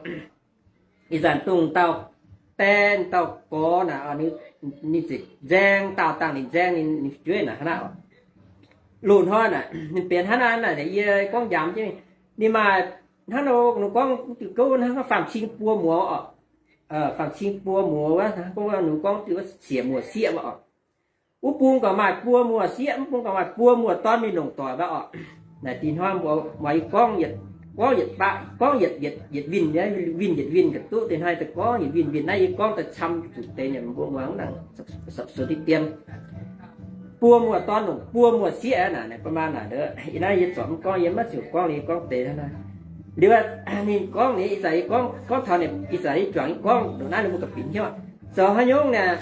ih zanc dongh dauh die, dauh gorx naaic, ninh ziouc nzaeng daauh dangh ninh nzaeng ninh fu'jueiv naaic hnangv naaiv oc. Loz-hnoi naaic ninh benx hnangv naaiv naaic, yie gorngv njaaux jienv, ninh maaih hnangv nor, ninh gorngv diuh gouv hnangv faam-cing buo muoz oc. Faam-cing buo muoz wuov, gorngv ninh gorngv diuh wuov siec muoz sieqv wuov oc. Wuov bung gauh maaih buo muoz sieqv, wuov bung gauh maaih buo muoz dorn mingh longc doic wuov oc. Naaic dih hnoi mbuo muangx yie gorngv yietc, gorngv yietc baqv, gorngv yietc, yietc, yietc winh, winh yietc winh gauh duqv. Dih hnoi daaih gorngv yietc winh, winh naaiv yie gorngv daaih camv zuqc deix nyei, mbuo muangx nangc sapv sou diqv dien. Buo muoz dorn longc buo muoz sieqv naaic, naaic ba'maah naaic ndov. Yie naaiv yie zorc mv gorngv, yie maiv ziouc gorngv, yie gorngv deix hnangv naaiv. Liuz ninh gorngv, ninh ih zanc yie gorngv, gorngv taux ninh ih zanc yie juangc yie gorngv ndongc naaiv ninh mbuo gauh bieqc hnyouv. Zoux haaix nyungc naaic,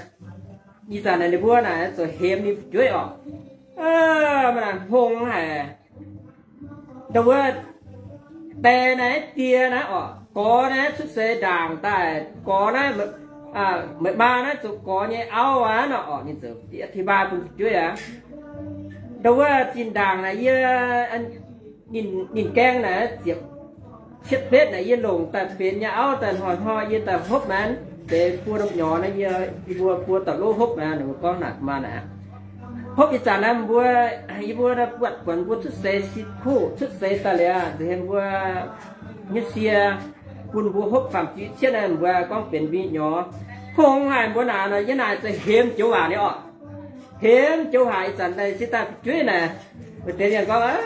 ih zanc naaic ninh mbuo naaic zoux hemx ninh fu'jueiv oc. Maaih naaic hngongx haic. Ndau wuov, die naaiv, die naaiv oc, gorx naaiv cuotv seix ndaangc daaih, gorx naaiv, meih maa naaiv zoux gorx nyei auv aqv nor oc, ninh zoux อธิบาย bun fu'jueiv aqv. Ndau wuov zinh ndaangc naaic yie, ninh gaeng naaic ziepc cietv betv naaic yie longc daaih benx nyei auv daaih hnoi-hnoi yie daaih hopv maah, deix buo norm nyorx naaiv yie, yie mbuo buo dauh lov hopv maah, ninh mbuo gorngv naaic maa naaic. Hopv ih zanc naaiv mbuo, yie mbuo buatc buatc mbuo cuotv seix si kuv cuotv seix daaih liuz, nzengc hemx mbuo nyei sie bun mbuo hopv faam-ziu cietv naaiv, mbuo gorngv benx mbuo nyorx. Hngongx haic mbuo naaic nor, yie naaic zoux hemx joux waac nyei oc. Hemx joux waac ih zanc naaic se daaih fu'jueiv naaic, maaih deix mienh gorngv,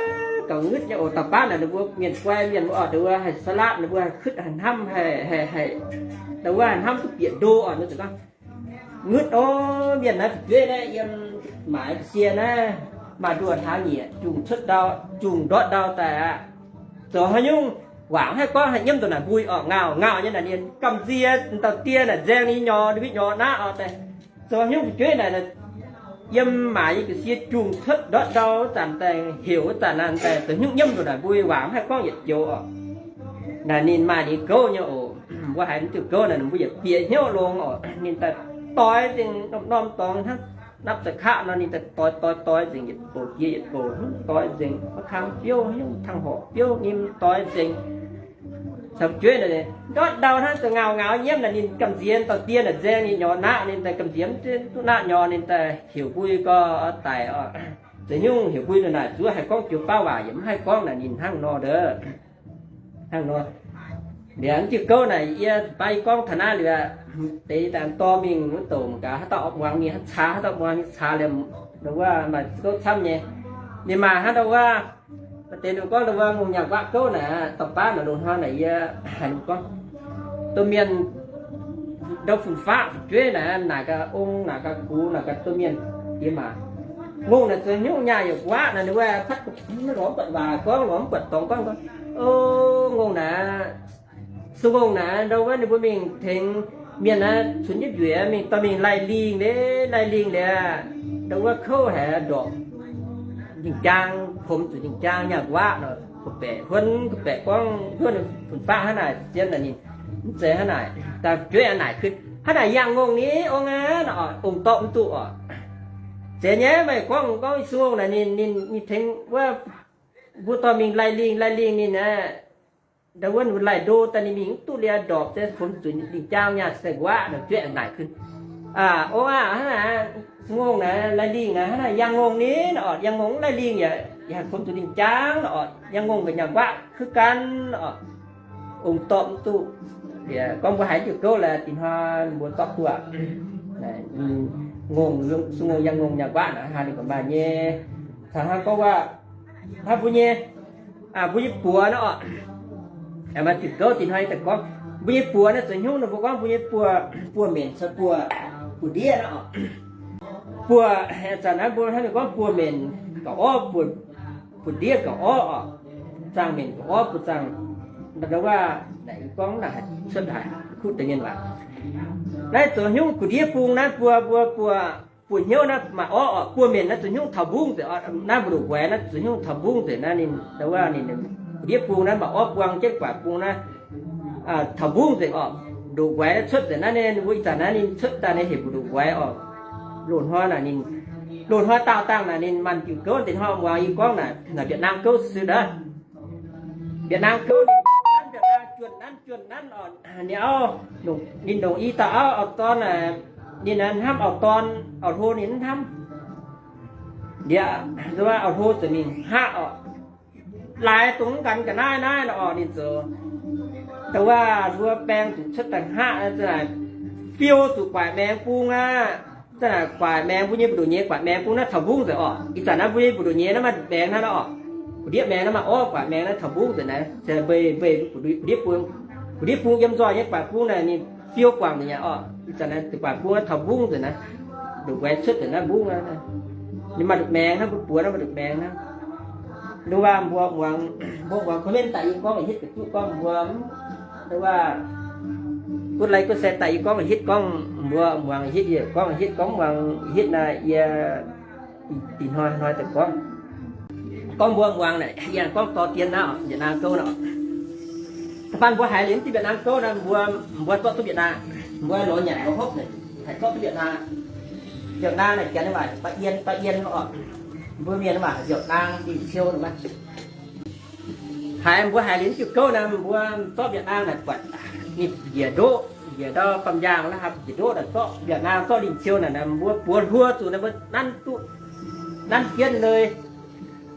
gauh ngutv nyei oc. Dauh baav naaic ninh mbuo mienh guai mienh mbuo oc, ndau wuov haih สลัด ninh mbuo haih kuotv haih hnamv, haih, haih, ndau wuov haih hnamv duqv bieqc ndo oc. Ninh ziouc gorngv, Ngutv o, mienh naaiv fu'jueiv naaiv yiem maaiz ga'sie naaiv, maaih nduoh hlaax nyieqc, jungh cuotv ndau, jungh ndortv ndau daaih aqv. Zoux haaix nyungc waac mv haih gorngv, haih nyiemv ndongc naaic mbui orqc, ngauh ngauh nyei naaic ninh gamh nziex dauh diex naaic nzaeng ninh nyorx, ninh mbuo nyorx naqv orqc daaih. Zoux haaix nyungc fu'jueiv naaic, yiem maaiz nyei ga'sie jungh cuotv ndortv ndau wuov zanc daaih, heuc wuov zanc naaic daaih zoux haaix nyungc nyiemv ndongc naaic mbui waac mv haih gorngv yietc joux orqc. Naaic ninh maaih ninh gouv nyei oc. Mbuo haiz mv diuh gouv naaic, ninh mbuo yietc bieqc hnyouv longx orqc. Ninh daaih doix nzengc, norm-norm dorngx hnangv napv za'kaqv nor, ninh daaih doix doix doix nzengc, yietc bouc jiex yietc bouc, doix nzengc, maiv kang biouv, tang horc biouv nyim doix nzengc. Caux fu'jueiv naaic ndortv ndau hnangv, zoux ngauh ngauh nyiemv naaic, ninh gamh nziex dauh diex naaic nzaeng ninh nyorx naqv, ninh daaih gamh nziex mv duqv naqv nyorx, ninh daaih heuc mbui gorx daic orqc. Zoux nyungc heuc mbui ndongc naaic zuov haih gorngv joux bauv waac yaac mv haih gorngv naaic, ninh hnangv nor ndov. Hnangv nor. Liuz mv diuh gouv naaic yie baav yie gorngv taux naaiv liuz, deix daaih dorh mingh wuov douc mangc gaax, haaix dauh muangx mingh, haaix caax, haaix dauh muangx mingh caax liemh, ndau wuov maaih gouv camv nyei. Ninh maaih hnangv ndau wuov, maaih deix ninh gorngv ndau wuov ngongh nyaah nquaqv gouv naaic, dauh baav naaic loz-hnoi naaic yie haiz ninh gorngv, domh mienh ndau fun-faqv fu'jueiv naaic, naaic gaax ong, naaic gaax gux, naaic gaax domh mienh diex maac. Ngongh naaic zoux haaix nyungc nyaah yaac nquaqv naaic, ninh wuov patv lorz mv buatc waac gorngv, lorz mv buatc dorngx gorngv, gorngv, o, ngongh naaic, se ngongh naaic ndau wuov ninh mbuo mingh tengx mienh naaiv cunx jienv njueic mingh, dorh mingh laih lingh liuz, laih lingh liuz, ndau wuov kouv haic ndorpc, njing-jaang, pomx zuqc njing-jaang nyaah nquaqv nor, kuv baeqc huonv, kuv baeqc gorngv huonv fun-faqv hnangv naaic, zien naaic ninh mv zeiz hnangv naaic, daaih fu'jueiv aqv naaic kuv, hnangv naaic yangh ngongh ni ong aqv, ong-dorpv mv duqv orqc. Zeiz nyei, meih gorngv, gorngv se ngongh naaic ninh, ninh, ninh tengx wuov mbuo dorh mingh laih lingh, laih lingh ninh aqv. Ndau wuov ninh laih ndo daaih ninh mingh mv duqv liuz ndorpc se pomx zuqc njing-jaang nyaah se nquaqv nor, fu'jueiv naaic kuv, aa, ong aqv, hnangv naaic se ngongh naaic laih lingh naaic, hnangv naaic yangh ngongh ni nor orqc, yangh ngongh mv laih lingh yaac, yaac haih pomx zuqc njing-jaang nor orqc, yangh ngongh nqa'nyangh nquaqv kuv gan nor orqc. Ong-dorpv mv duqv. Gorngv mbuo haiz diuh gouv laaix dinh hnoi mbuo dorh duqv aqv. Ngongh, se ngongh yangh ngongh nyaah nquaqv naaic hnangv ninh gauh maaih nyei. Caux hnangv gorngv wuov, hnangv mbuo nyei, mbuo nyei buoz nor orqc. Maaih diuh gouv dinh hnoi daaih gorngv mbuo nyei buoz naaiv zoux hnyouv nor, mbuo gorngv mbuo nyei buoz, buoz-menc caux buoz, buoz-ndiev nor orqc. Buoz, zanc naaiv mbuo hnangv mingh gorngv buoz-menc gauh orv, buoz, buoz-ndiev gauh orv orqc. Zaangh-menc gauh orv, buoz zaangh, ndau wuov naaic gorngv naaic cuotv haic kuv deix mienh waac. Naaiv zoux hnyouv gu'ndiev bung naaiv buoz, mbuo buoz, buoz hnyouv naaiv maaih orv orqc. Buoz-menc naaiv zoux hnyouv taux mbungv nzengc orqc. Naaiv mbu'ndongx nquaix naaiv zoux hnyouv taux mbungv nzengc naaiv ninh, ndau wuov ninh gu'ndiev bung naaiv maaih orv buang jienv guaax bung naaiv taux mbungv nzengc orqc. Ndongc nquaix cuotv nzengc naaiv, ninh mbuo ih zanc naaiv ninh cuotv daaih naaiv heuc mbu'ndongx nquaix orqc. Loz-hnoi naaic ninh, loz-hnoi daauh dangh naaic ninh maaih diuh gouv deix hnoi muangx yie gorngv naaic, naaic Việt Nam gouv se ndov. Việt Nam gouv ninh, Việt Nam juonh nanv juonh nanv orqc. Ninh auv, ninh ndongc i dauh auv, auv-dorn, ninh hnamv auv-dorn, auv-hlo ninh mv hnamv. Liuz, auv-hlo ziouc mingh hngaqv orqc. Laaix dongh mv gan ga'naaiv naaiv nor orqc, ninh zoux, dongh wuov mbuo baeng zuqc cuotv daaih hngaqv, fiou zuqc guaix maengx bung aqv. Zanc naaic guaix maengx, mbuo nyei mbu'ndongx nyei guaix maengx bung naaiv taux mbungv nzengc orqc. Ih zanc naaiv mbuo nyei mbu'ndongx nyei naaiv maaih maengx naaiv nor orqc. Gu'ndiev maengx naaiv maaih orv guaix maengx naaiv taux mbungv nzengc naaiv, se mbeih mbeih gu'ndiev bung, gu'ndiev bung yiem nzoih nyei guaix bung naaic ninh fiou guangc nzengc aqv orqc. Ih zanc naaiv guaix bung naaiv taux mbungv nzengc naaiv, ndongc guaix cuotv nzengc naaiv mbungv naaiv. Ninh maaih ndutc maengx hnangv, mbuo buoz naaiv maaih ndutc maengx hnangv. Ndau wuov mbuo muangx, mbuo muangx comment daaih yie gorngv hitv ga'duqv gorngv mbuo, ndau wuov guv like guv share daaih yie gorngv hitv gorngv mbuo muangx hitv, yie gorngv hitv gorngv muangx hitv naaiv yie dinh hnoi hnoi daaih gorngv, gorngv mbuo muangx naaic yie gorngv dorh dien naaiv Việt Nam gouv nor. Da'faanh mbuo haiz liuz mv diuh Việt Nam gouv naaiv, mbuo, mbuo zorqv duqv Việt Nam, mbuo lorz nyanc lorz hopv naaic, haih zorqv duqv Việt Nam. Việt Nam naaic janx waac ba'ien, ba'ien orqc. Mbuo mienh waac Việt Nam, Ninh Siou naaic. Haiz mbuo haiz liuz mv diuh gouv naaiv, mbuo zorqv Việt Nam naaic buatc ninh njiec ndoqv, njiec ndau baamh njaangh la'hapv njiec ndoqv naaic zorqv Việt Nam, zorqv Ninh Siou naaic, mbuo buoz hluo zuqc naaic mbuo nanv duqv, nanv jienv nor.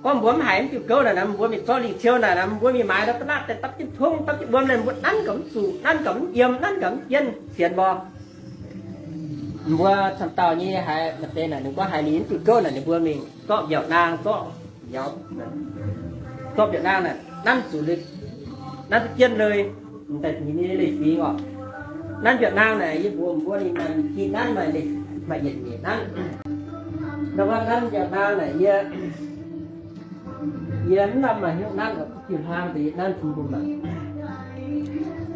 Gorngv mbuo mv haiz mv diuh gouv naaic, mbuo mingh zorqv Ninh Siou naaic, mbuo mingh maaiz ndau da'naatv daaih dapv jienv tongv, dapv jienv wuom naaic, mbuo nanv gauh mv zuqc, nanv gauh mv yiem, nanv gauh mv jienv sienx mbuo. Mbuo camv dauh nyei haiz maaih deix naaic, ninh gorngv haiz liuz mv diuh gouv naaic, ninh mbuo mingh zorqv mbiaauc naang, zorqv mbiaauc, zorqv mbiaauc naang naaic, nanv zuqc, nanv duqv jienv nor, daaih ninh nyei leiz-fingx orqc. Nanv mbiaauc naang naaic yie mbuox mbuo ninh maaih, ninh nanv maaih, maaih yietc nyeic nanv. Ndau wuov nanv mbiaauc naang naaic yie, yie mv lamh maaih hnyouv nanv oc, diuh hlaang deix yie nanv bun mbuo mangc.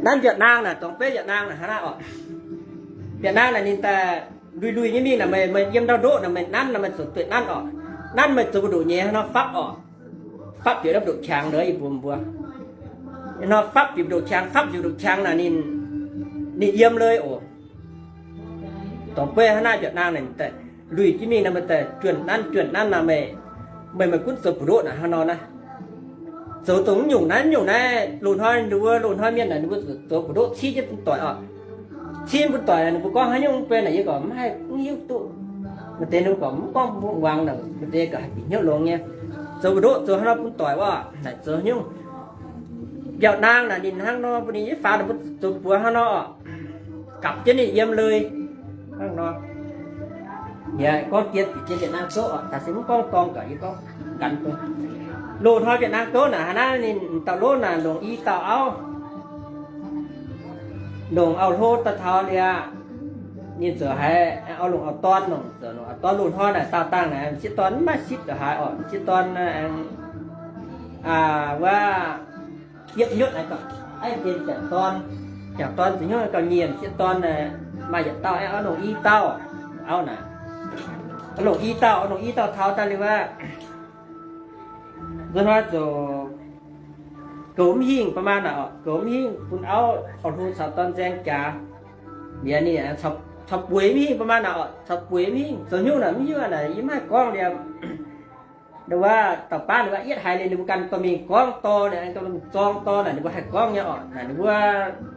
Nanv mbiaauc naang naaic, dorngx beiv mbiaauc naang naaic hnangv naaiv oc. Mbiaauc naang naaic ninh daaih lui-lui nyei mingh naaic, meih, meih yiem ndau ndoqv naaic meih nanv naaic meih zuqc dueiv nanv oc. Nanv meih zoux mbu'ndoqc nyei hnangv nor fapv oc. Fapv bieqc naaiv mbu'ndoqc qangx ndongc yie mbuox mbuo. Hnangv nor fapv bieqc mbu'ndoqc qangx, fapv bieqc mbu'ndoqc qangx naaic ninh, ninh yiem lui oc. Dorngx beiv hnangv naaiv mbiaauc naang naaic daaih lui jienv mingh naaic meih daaih juonh nanv juonh nanv naaic meih, meih, meih gunv zoux mbu'ndoqv naaic hnangv nor naaiv. Zoux dongh mv nyungc naaiv, mv nyungc naaiv, loz-hnoi ninh mbuo, loz-hnoi mienh naaic ninh mbuo zoux mbu'ndoqv ciev jienv bun doic oc. Ciev bun doic naaic ninh mbuo gorngv haaix nyungc mv bei naaic yie gorngv mv haih, mv hiuv duqv. Maaih deix ninh mbuo gorngv mv gorngv mbuo muangx naaic, maaih deix ga'haaix bieqc hnyouv longx nyei. Zoux mbu'ndoqv zoux hnangv nor bun doic wuov, naaic zoux haaix nyungc. Mbiaauc naang naaic ninh hnangv nor mbuo ninh nyei faaux naaic mbuo zoux buoz hnangv nor oc. Gapv jienv ninh yiem lui hnangv nor. Yie gorngv dien, dien mbiaauc naang gouv oc, taux se mv gorngv dorng gaax, yie gorngv nqanx duqv. Loz-hnoi mbiaauc naang gouv naaic hnangv naaiv ninh dauh lov naaic longc i dauh auv, longc auv-hlo daaih taux liuz, ninh ziouc haiz auv longc auv-dorn, longc ziouc longc auv-dorn. Loz-hnoi naaic daauh dangh naaic m'sieqv dorn mv maaih sipv da'haaix oc. M'sieqv dorn wuov, yietv nyutv naaic gauh, aiv, nqemh jangc dorn, jangc dorn zuqc hnyouv gauh nyiemc. M'sieqv dorn maaih yietc dauh, aengx longc i dauh auv naaic. Longc i dauh, longc i dauh taux daaih liuz aqv, nzunc hnoi ziouc goux mv hingh ba'maah naaic oc, goux mv hingh bun auv auv-hlo caux dorn nzaeng jaax. Liuz ninh caux bueix mv hingh ba'maah naaic oc, caux bueix mv hingh, zoux haaix nyungc naaic mv hiuv naaic yie mv haih gorngv liuz. Ndau wuov dauh baav ninh mbuo yietv haiz liuz ninh mbuo ganh dorh mingh gorngv dorh, ninh dorh mingh zorng dorh naaic ninh mbuo haih gorngv nyei oc. Naaic ninh mbuo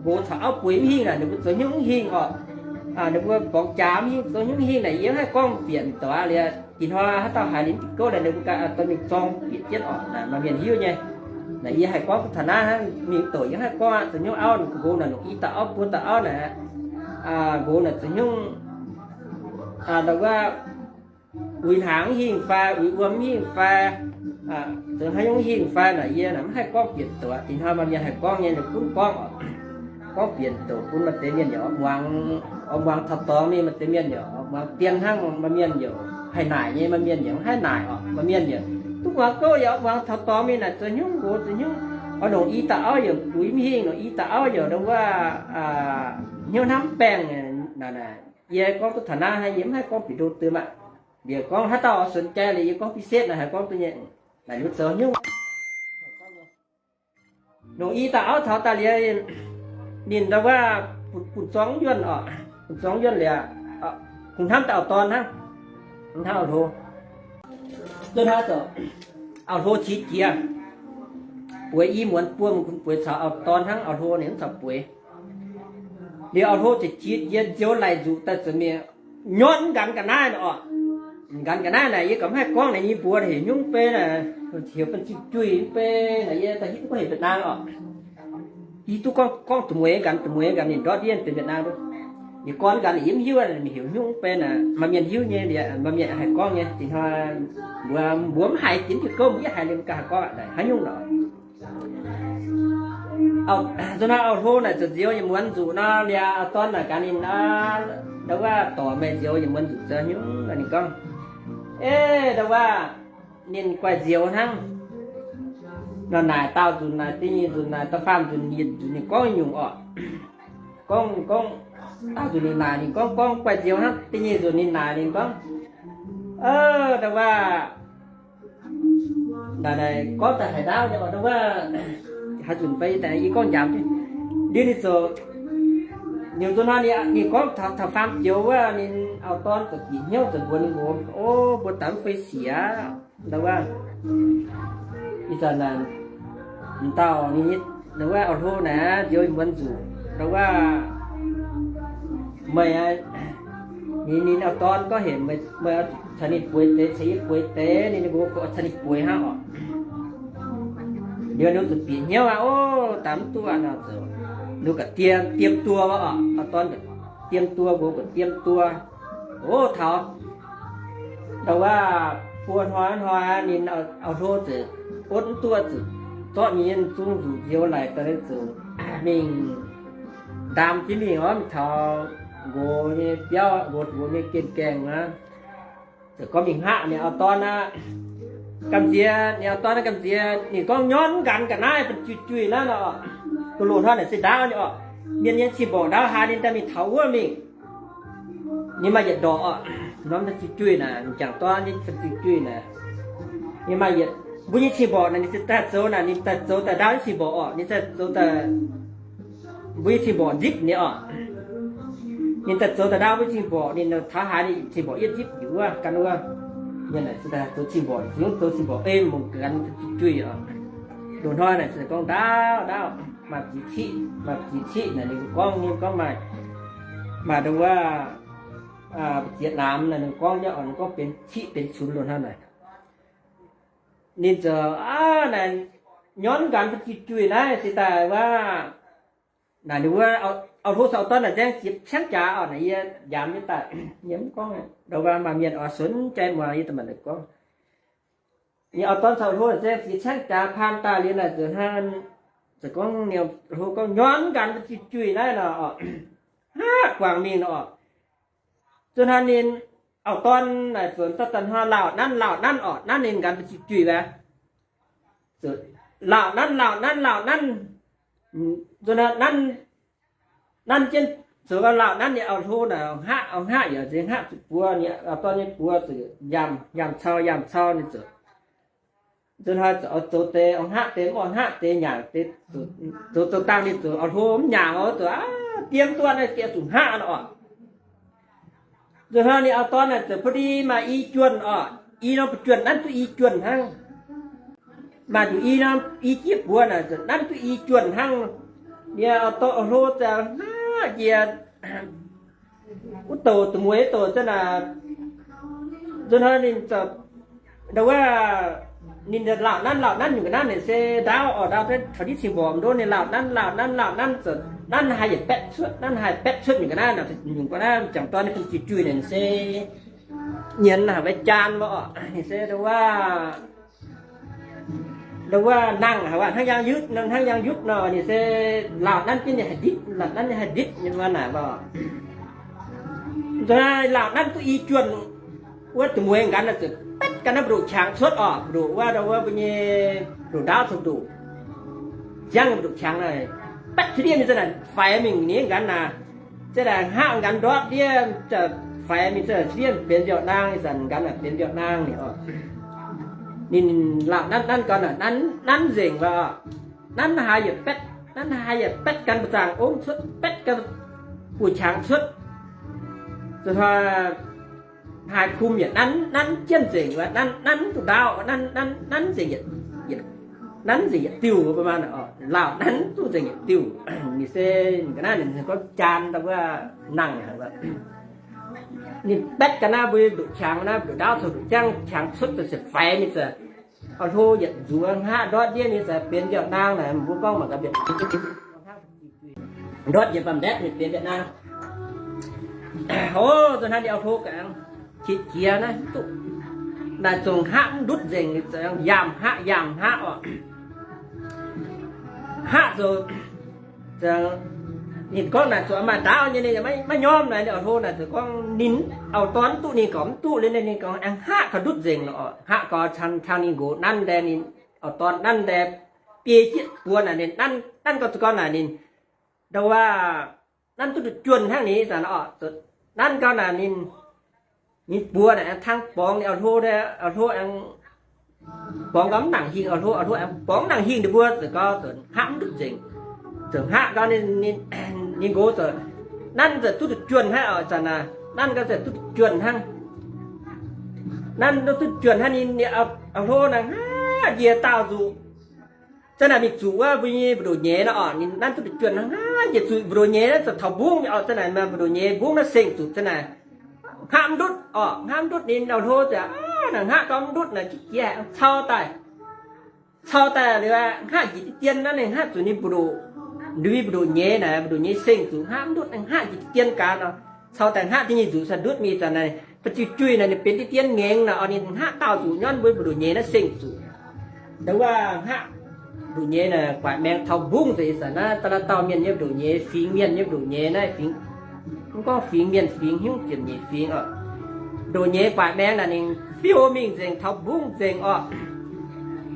nqox caux auv bueix mv hingh naaic ninh mbuo zoux haaix nyungc mv hingh oc. Ninh mbuo borngz jaax mv hingh, zoux haaix nyungc mv hingh naaic yie mv haih gorngv bieqc deix liuz. Dinh hnoi haaix dauh haiz ninh mv bieqc gouv naaic ninh mbuo ganh dorh mingh zorng bieqc jienv oc. Naaic maaih mienh hiuv nyei. Naaic yie haih gorngv duqv taux naaiv hnangv, mingh doqc yie mv haih gorngv aqv. Zoux haaix nyungc auv ninh nqox naaic longc i dauh auv bun dauh auv naaic, nqox naaic zoux haaix nyungc, ndau wuov uix hnaangx mv hingh fai uix wuom mv hingh fai, zoux haaix nyungc mv hingh fai naaic yie naaic mv haih gorngv bieqc doqc. Dinh hnoi maaih mienh haih gorngv nyei, ninh gunv gorngv oc. Gorngv bieqc doqc bun maaih deix mienh yaac oix muangx, oix muangx taux dorngx mingh. Maaih deix mienh yaac oix muangx dien hnangv, maaih mienh yaac haih naaic nyei, maaih mienh yaac mv haih naaic oc. Maaih mienh yaac duqv muangx gouv yaac oix muangx taux dorngx mingh naaic zoux haaix nyungc nqox zoux haaix nyungc. Oix longc i dauh auv yaac uix mv hingh, longc i dauh auv yaac ndau wuov hnyouv hnamv mv baengh naaic. Yie gorngv duqv taux naaiv hnangv, yie mv haih gorngv bieqc ndo deix aqv. Liuz gorngv haaix dauh oix สนใจ liuz yie gorngv พิเศษ naaic haih gorngv duqv nyei. Naaic ninh zoux haaix nyungc. Longc i dauh auv taux daaih liuz, ninh ndau wuov bun, bun zorng yuonh oc, bun zorng yuonh liuz, kungx hnamv daaih auv-dorn hnangv, hnamv auv-hlo. Duqv hnamv zoux auv-hlo qiex jiez, bueix i muonz buo, mv gunv bueix caux auv-dorn hnangv, auv-hlo ninh mv caux bueix. Liuz auv-hlo ziouc qiex jiez nzioux laic nzuqc daaih zoux mienh nyorn mv nqanx ga'naaiv oc. Nqanx ga'naaiv naaic yie gauh mv haih gorngv naaic nyei mbuox heuc nyungc mv bei naaic, heuc fun-zinh juih mv bei naaic yie da'hitv duqv gorngv heuc mbiaauc naang oc. Yie duqv gorngv, gorngv duqv mueiz nqanx, duqv mueiz nqanx ninh ndortv ndiev mbiaauc naang duqv. Yie gorngv nqanx yie mv hiuv ninh heuc nyungc mv bei naaic, maaih mienh hiuv nyei, maaih mienh haih gorngv nyei. Dinh hnoi mbuo, mbuo mv haiz jiex diuh gouv, mbuo yietv haaix liemh ganh haih gorngv aqv, haaix nyungc lorqc. Nzunc hnoi auv-hlo naaic zoux nzioux yietc muonz nzuqc nor, liuz auv-dorn naaic gaax ninh nor, ndau wuov dorc meih nzioux yietc muonz nzuqc zoux nyungc nor, ninh gorngv, Ei, ndau wuov ninh guaih nzioux hnangv. Nor naaic daauh nzunc naaic, da'nyeic nzunc naaic, da'faam nzunc, yietc nzunc ninh gorngv nyungc oc. Gorngv, gorngv, daauh nzunc ninh naaic ninh gorngv, gorngv guaih nzioux hnangv. Da'nyeic nzunc ninh naaic ninh gorngv, ndau wuov naaic, naaic gorngv daaih haaix ndaauv nyei oc, ndau wuov haaix nzunc fai yie gorngv njaaux jienv. Liuz ninh zoux, liuz nzunc hnoi ninh gorngv taux faam joux wuov, ninh auv-dorn zoux bieqc hnyouv zoux mbuox ninh nqox, O, mbuo daaih mv fei sic aqv. Ndau wuov, ih zanc naaic, m'dauh ninh, ndau wuov auv-hlo naaic nzioux yietc muonz nzuqc, ndau wuov meih, ninh, ninh auv-dorn gorngv heuc meih, meih caux ninh bueix deix, caux yie bueix deix, ninh nqox caux ninh bueix hnangv oc. Liuz ninh zuqc bieqc hnyouv aqv, O, daaih mv duqv aqv nor zoux, ninh ga'diem, diem duo oc, auv-dorn diem duo, nqox ga'diem duo. O, taux ndau wuov buo hnoi hnoi ninh auv-hlo ziouc otv mv duqv, ziouc zorqv ninh nyei zung nzuqc nzioux laic daaih ziouc mingh ndaam jienv mingh oc, mingh taux nqox nyei biauv, nqox, nqox nyei gaengh gaengh aqv. Ziouc gorngv mingh hngaqv ninh auv-dorn aqv. Gamh nziex ninh auv-dorn aqv, gamh nziex ninh gorngv nyorn nqanx ga'naaiv fai juih juih naaiv nor, loz-loz hnoi naaic se ndaauv nyei oc. Mienh nyei cing-mborqc ndaauv haaix ninh daaih mingh taux wuov mingh. Ninh maaih yietc ndorqc oc, norm fai juih juih naaic, m'jangc dorn nyei fai juih juih naaic. Ninh maaih yietc, mbuo nyei cing-mborqc naaic ninh daaih zoux naaic, ninh daaih zoux daaih ndaauv nyei cing-mborqc oc, ninh daaih zoux daaih mbuo nyei cing-mborqc nzipc nyei oc. Ninh daaih zoux daaih ndaauv mbuo cing-mborqc, ninh taux haaix ninh cing-mborqc yietv nzipc njiec wuov gan wuov. Mienh naaic zoux cing-mborqc, zoux cing-mborqc ei mungc ga'gan juih oc. Loz-hnoi naaic se gorngv ndaauv ndaauv, maaih ziex ciqv, maaih ziex ciqv naaic ninh gorngv, ninh gorngv maaih, maaih ndongc wuov, ziex namx naaic ninh gorngv nyei oc, ninh gorngv benx ciqv benx cunx loz-hnoi naaic. Ninh ziouc aav naaic nyorn nqanx fai juih juih naaiv se daaih wuov, naaic ninh wuov auv-hlo caux auv-dorn naaic nzaeng ziex ciangv jaax oc, naaic yie njaamz nyei daaih, yie mv gorngv, ndau wuov maaih mienh oix sunv jai muangx yie daaih maanc gorngv. Yie auv-dorn caux auv-hlo naaic nzaeng ziex ciangv jaax paan daaih liuz naaic ziouc hnangv, ziouc gorngv ninh auv-hlo gorngv nyorn nqanx fai juih juih naaiv nor oc, haav guangc mingh nor oc. Zuov hnangv ninh auv-dorn naaic ziouc daaih daaih hnangv lauh nanv lauh nanv oc, nanv ninh nqanx fai juih juih wuov. Lauh nanv lauh nanv lauh nanv, zuov hnangv nanv, nanv jienv zoux gau lauh nanv ninh auv-hlo naaic hngaqv, auv hngaqv yaac nzengc hngaqv zuqc buo, ninh auv-dorn nyei buo ziouc yamh, yamh cau, yamh cau ninh ziouc, zuov hnangv ziouc oix zoux deix, auv hngaqv deix, mv auv hngaqv deix, nyaangc deix, zoux zoux dangh ninh ziouc auv-hlo mv nyaangc oc, ziouc aav diev duqv naaiv diev zuqc hngaqv nor oc. Zuov hnangv ninh auv-dorn naaic ziouc bun ninh maaih i juonh oc, i norm buoz juonh nanv duqv i juonh hnangv. Maaih nduqc i norm i jieqv buoz naaic ziouc nanv duqv i juonh hnangv. Ninh auv-dorn auv-hlo ziouc hngaqv jiex wuov douc, da'mueiz wuov douc ziouc naaic, zuov hnangv ninh ziouc, ndau wuov, ninh lauh nanv lauh nanv nyungc ga'naaiv naaic se ndaauv oc, ndaauv taux ndiev cing-mborqc mv ndov ninh lauh nanv lauh nanv lauh nanv ziouc nanv haaix yietc baeqv cuotv, nanv haaix baeqv cuotv nyungc ga'naaiv naaic, nyungc ga'naaiv m'jangc dorn nyei fun juih juih naaic se nyienz haic, mv jaan mv oc. Ninh se ndau wuov, ndau wuov nangh haic, hnangv yaang yutv, hnangv yaang yutv nor, ninh se lauh nanv jienv ninh haih nditv, lauh nanv jienv haih nditv nyei wuov naaic oc. Lauh nanv duqv i juonh, wuov da'mueiz nqanx naaic ziouc baetv ganh naaiv mbu'ndoqc qangx cuotv oc, mbu'ndoqc wuov, ndau wuov mbuo nyei mbu'ndoqc ndaauv caux mbu'ndoqc ziangv, mbu'ndoqc qangx naaic baetv cuotv ndiev mingh, ziouc naaic faix mingh ninh nqanx naaic, ziouc naaic hngaqv nqanx ndortv ndiev, ziouc faix mingh, ziouc cuotv ndiev benx mbiaauc naang, ih zanc nqanx naaic benx mbiaauc naang ni oc. Ninh lauh nanv nanv gau naaic, nanv nzengc oc. Nanv haaix yietc baetv, nanv haaix yietc baetv ganh buoz-zaangc ong cuotv, baetv ganh buoz-qangx cuotv, zuov hnoi haaix kum yietc nanv, nanv jienv nzengc, nanv, nanv duqv ndaauv, nanv, nanv, nanv nzengc, nanv nzengc yietc diuh, lauh nanv duqv nzengc yietc diuh. Ninh se ga'naaiv ninh gorngv jaan daaih wuov nangh haic. Ninh baetv ga'naaiv mbuo nduqc qangx naaiv, nduqc ndaauv caux nduqc ziangv qangx cuotv daaih se faix ninh ziouc auv-hlo yietc nzuqc hngaqv ndortv ndiev ninh ziouc benx mbiaauc naang naaic, mbuo gorngv mangc gaax mbiaauc ndortv njiec baamh ndetv ninh benx mbiaauc naang. O, zuov hnangv ninh auv-hlo gaax, qiex jiez naaiv duqv, naaic zongc hngaqv mv ndutv nzengc, yamh hngaqv yamh hngaqv oc. Hngaqv zoux, ninh gorngv naaic zuqc maaih ndaauv nyei, ninh maiv nyormh naaic, ninh auv-hlo naaic ziouc gorngv ninh auv-dorn mv duqv, ninh gorngv mv duqv liuz, ninh gorngv aengx hngaqv gauh ndutv nzengc oc. Hngaqv gauh cang, cang ninh nqox nanv daaih, ninh auv-dorn nanv daaih, biei jieqv buoz naaic ninh nanv, nanv gauh zuqc gau naaic ninh, ndau wuov, nanv duqv nduqc juonh hnangv ninh ih zanc oc. Nanv gau naaic ninh, ninh buoz naaic aengx tang borngz ninh auv-hlo, auv-hlo aengx borngz gau mv nangc hingh, auv-hlo, auv-hlo aengx borngz mv nangc hingh ninh mbuo ziouc gau, ziouc hngaqv mv ndutv nzengc. Ziouc hngaqv gau ninh, ninh nqox ziouc nanv ziouc duqv nduqc juonh hnangv oc. Zanc naaic nanv gau ziouc duqv nduqc juonh hnangv. Nanv duqv nduqc juonh hnangv ninh, auv-hlo naaic hngaqv njiec daauh nzuqc. Zanc naaic mingh zuqc wuov mbuo nyei mbu'ndoqc nyeiz nor oc, ninh nanv duqv nduqc juonh hnangv, njiec zuqc mbu'ndoqc nyeiz naaiv ziouc taux mbungv oc. Zanc naaic maaih mbu'ndoqc nyeiz mbungv naaiv seng zuqc. Zanc naaic hngaqv mv ndutv oc, hngaqv mv ndutv ninh auv-hlo ziouc, aa, naaic hngaqv gau mv ndutv naaic, qiex jiez taux daaih, taux daaih liuz hngaqv njiec diqv dien naaiv, ninh hngaqv zuqc ninh mbu'ndoqc, ndui mbu'ndoqc nyeiz naaic, mbu'ndoqc nyeiz seng zuqc, hngaqv mv ndutv, hngaqv njiec diqv dien gaax nor, taux daaih hngaqv da'nyeic nzuqc cingx ndutv mingh. Zanc naaic ba'jiu juih naaic ninh benx diqv dien ngaengx naaic oc, ninh hngaqv daauh nzuqc nyorn mbuo mbu'ndoqc nyeiz naaiv seng zuqc. Ndau wuov hngaqv Ndoqc nyeiz naaic guaix maengx taux mbungv nzengc. Ih zanc naaiv da'naaiv dauh mienh nyei ndoqc nyeiz, fingx mienh nyei ndoqc nyeiz naaiv, mv gorngv fingx mienh fingx, hnyouv ziepc nyeic fingx oc. Ndoqc nyeiz guaix maengx naaic ninh fiou mingh nzengc, taux mbungv nzengc oc.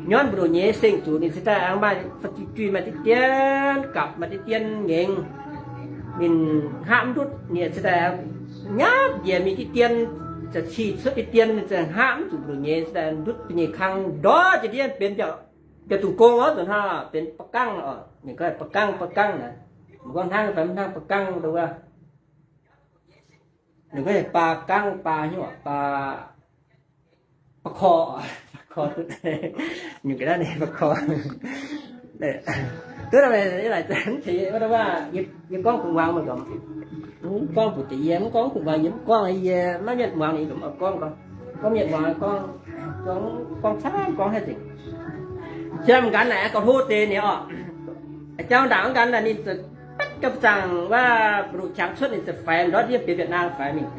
Nyorn mbu'ndongx nyei seng-zuqc ninh se daaih aengx maaih fu'juiv-juiv, maaih diqv dien gapv, maaih diqv dien ngengx. Ninh hngaqv mv ndutv, ninh se daaih nyapv njiec mingh diqv dien, za'cih cuotv diqv dien, ninh za'hngaqv mv zuqc mbu'ndongx nyei, se daaih ndutv nyei kang ndortv jiex ndiev benx mbiaauc dungh gong oc, nzuqc hnangv benx ba'gangv oc. Ninh gorngv ba'gangv, ba'gangv naaic, mv gorngv hnangv fai mv hnangv ba'gangv wuov. Ninh gorngv baa gangv, baa hnyouv baa, ba'korv, ba'korv duqv, ninh ga'naaiv ninh ba'korv. Duqv naaic, yie gorngv kungx muangx meih gormx, mv gorngv bun deix yie, mv gorngv kungx muangx yie, mv gorngv yie maiv mienh muangx yie gormx, gorngv, gorngv mienh muangx gorngv, gorngv camv gorngv haiz nzengc. Jiem nqanx naaic gauh hlo deix nyei oc. Jauv ndaangc nqanx naaic ninh ziouc baetv gapv zaangc wuov, mbu'ndongx qangx cuotv ninh ziouc faix ndortv ndiev benx Việt Nam faix mingh.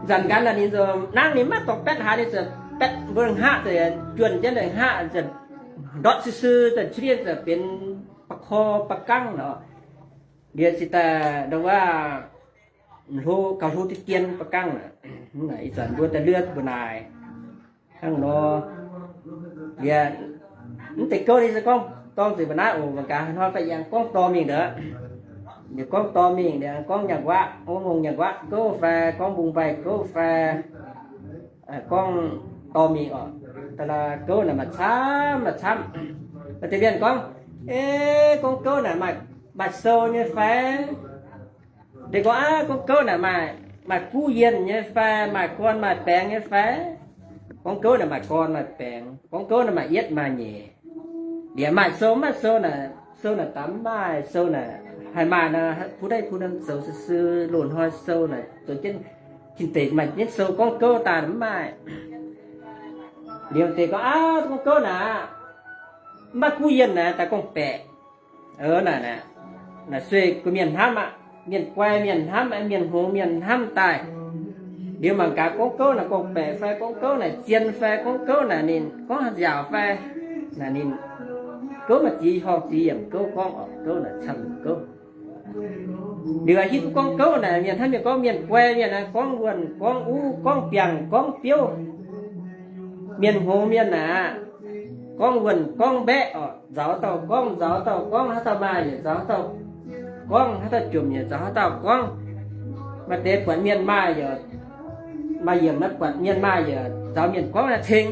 Zanc nqanx naaic ninh ziouc nangv ninh maiv dorh baetv haaix, ninh ziouc baetv mbuo hngaqv ziouc juonh jienv hngaqv ziouc ndortv sui sui ziouc cuotv ndiev ziouc benx ba'korv ba'gangv oc. Liuz se daaih ndongc wuov hlo, gauh hlo diqv dien ba'gangv. Ih zanc mbuo daaih luov mbu'naaic hnangv nor. Liuz mv deix gouv ninh se gorngv dorng nzengc mbu'naaiv oc, mangc gaax hnoi fai yangh gorngv dorh mingh ndongc. Liuz gorngv dorh mingh liuz gorngv nyaanh nquaqv, gorngv ngongh nyaanh nquaqv gouv fai gorngv mbungv mbaih gouv fai gorngv dorh mingh oc. Da'naaiv gouv naaic maaih camv maaih camv. Maaih deix mienh gorngv, Ei, gorngv gouv naaic maaih sou nyei fai? Deix gorngv, Aav, gorngv gouv naaic maaih guv yienh nyei fai, maaih gorn maaih baengx nyei fai? Gorngv gouv naaic maaih gorn maaih baengx. Gorngv gouv naaic maaih yietv maaih nyeic. Liuz maaih sou, maaih sou naaic, sou naaic daaih mv maaih. Sou naaic haih maaih nor, kuv daaih kuv norm zoux se, se loz-hnoi sou naaic zoux jienv, tin deic maaih jienv sou gorngv gouv daaih mv maaih. Liuz deix gorngv, Aav, gorngv gouv naaic mv maaih guv yienh naaic daaih gorngv-baeqc. Naaic, naaic sueih gu'mienh hnamv aqv. Mienh guai mienh hnamv, mienh hngongx mienh hnamv daaih. Liuz mangc gaax gorngv gouv naaic gorngv-baeqc fai, gorngv gouv naaic zien fai, gorngv gouv naaic ninh gorngv nziaauc fai. Naaic ninh gouv maaih ziex horngh ziex yiemc gouv gorngv oc, gouv naaic camv gouv. Liuz hiuv duqv gorngv gouv naaic mienh hnamv mienh gorngv mienh guai mienh naaic gorngv wuonh gorngv uv gorngv biangh gorngv biouv. Mienh hngongx mienh naaic gorngv wuonh gorngv mbaeqv oc, nzaaux dauh gorngv, nzaaux dauh gorngv, haaix dauh maaih yietc nzaaux haaix dauh gorngv, haaix dauh jomc yietc nzaaux haaix dauh gorngv. Maaih deix buatc mienh maaih yaac, maaih yiemc naaiv buatc mienh maaih yaac nzaaux mienh gorngv naaiv ceng.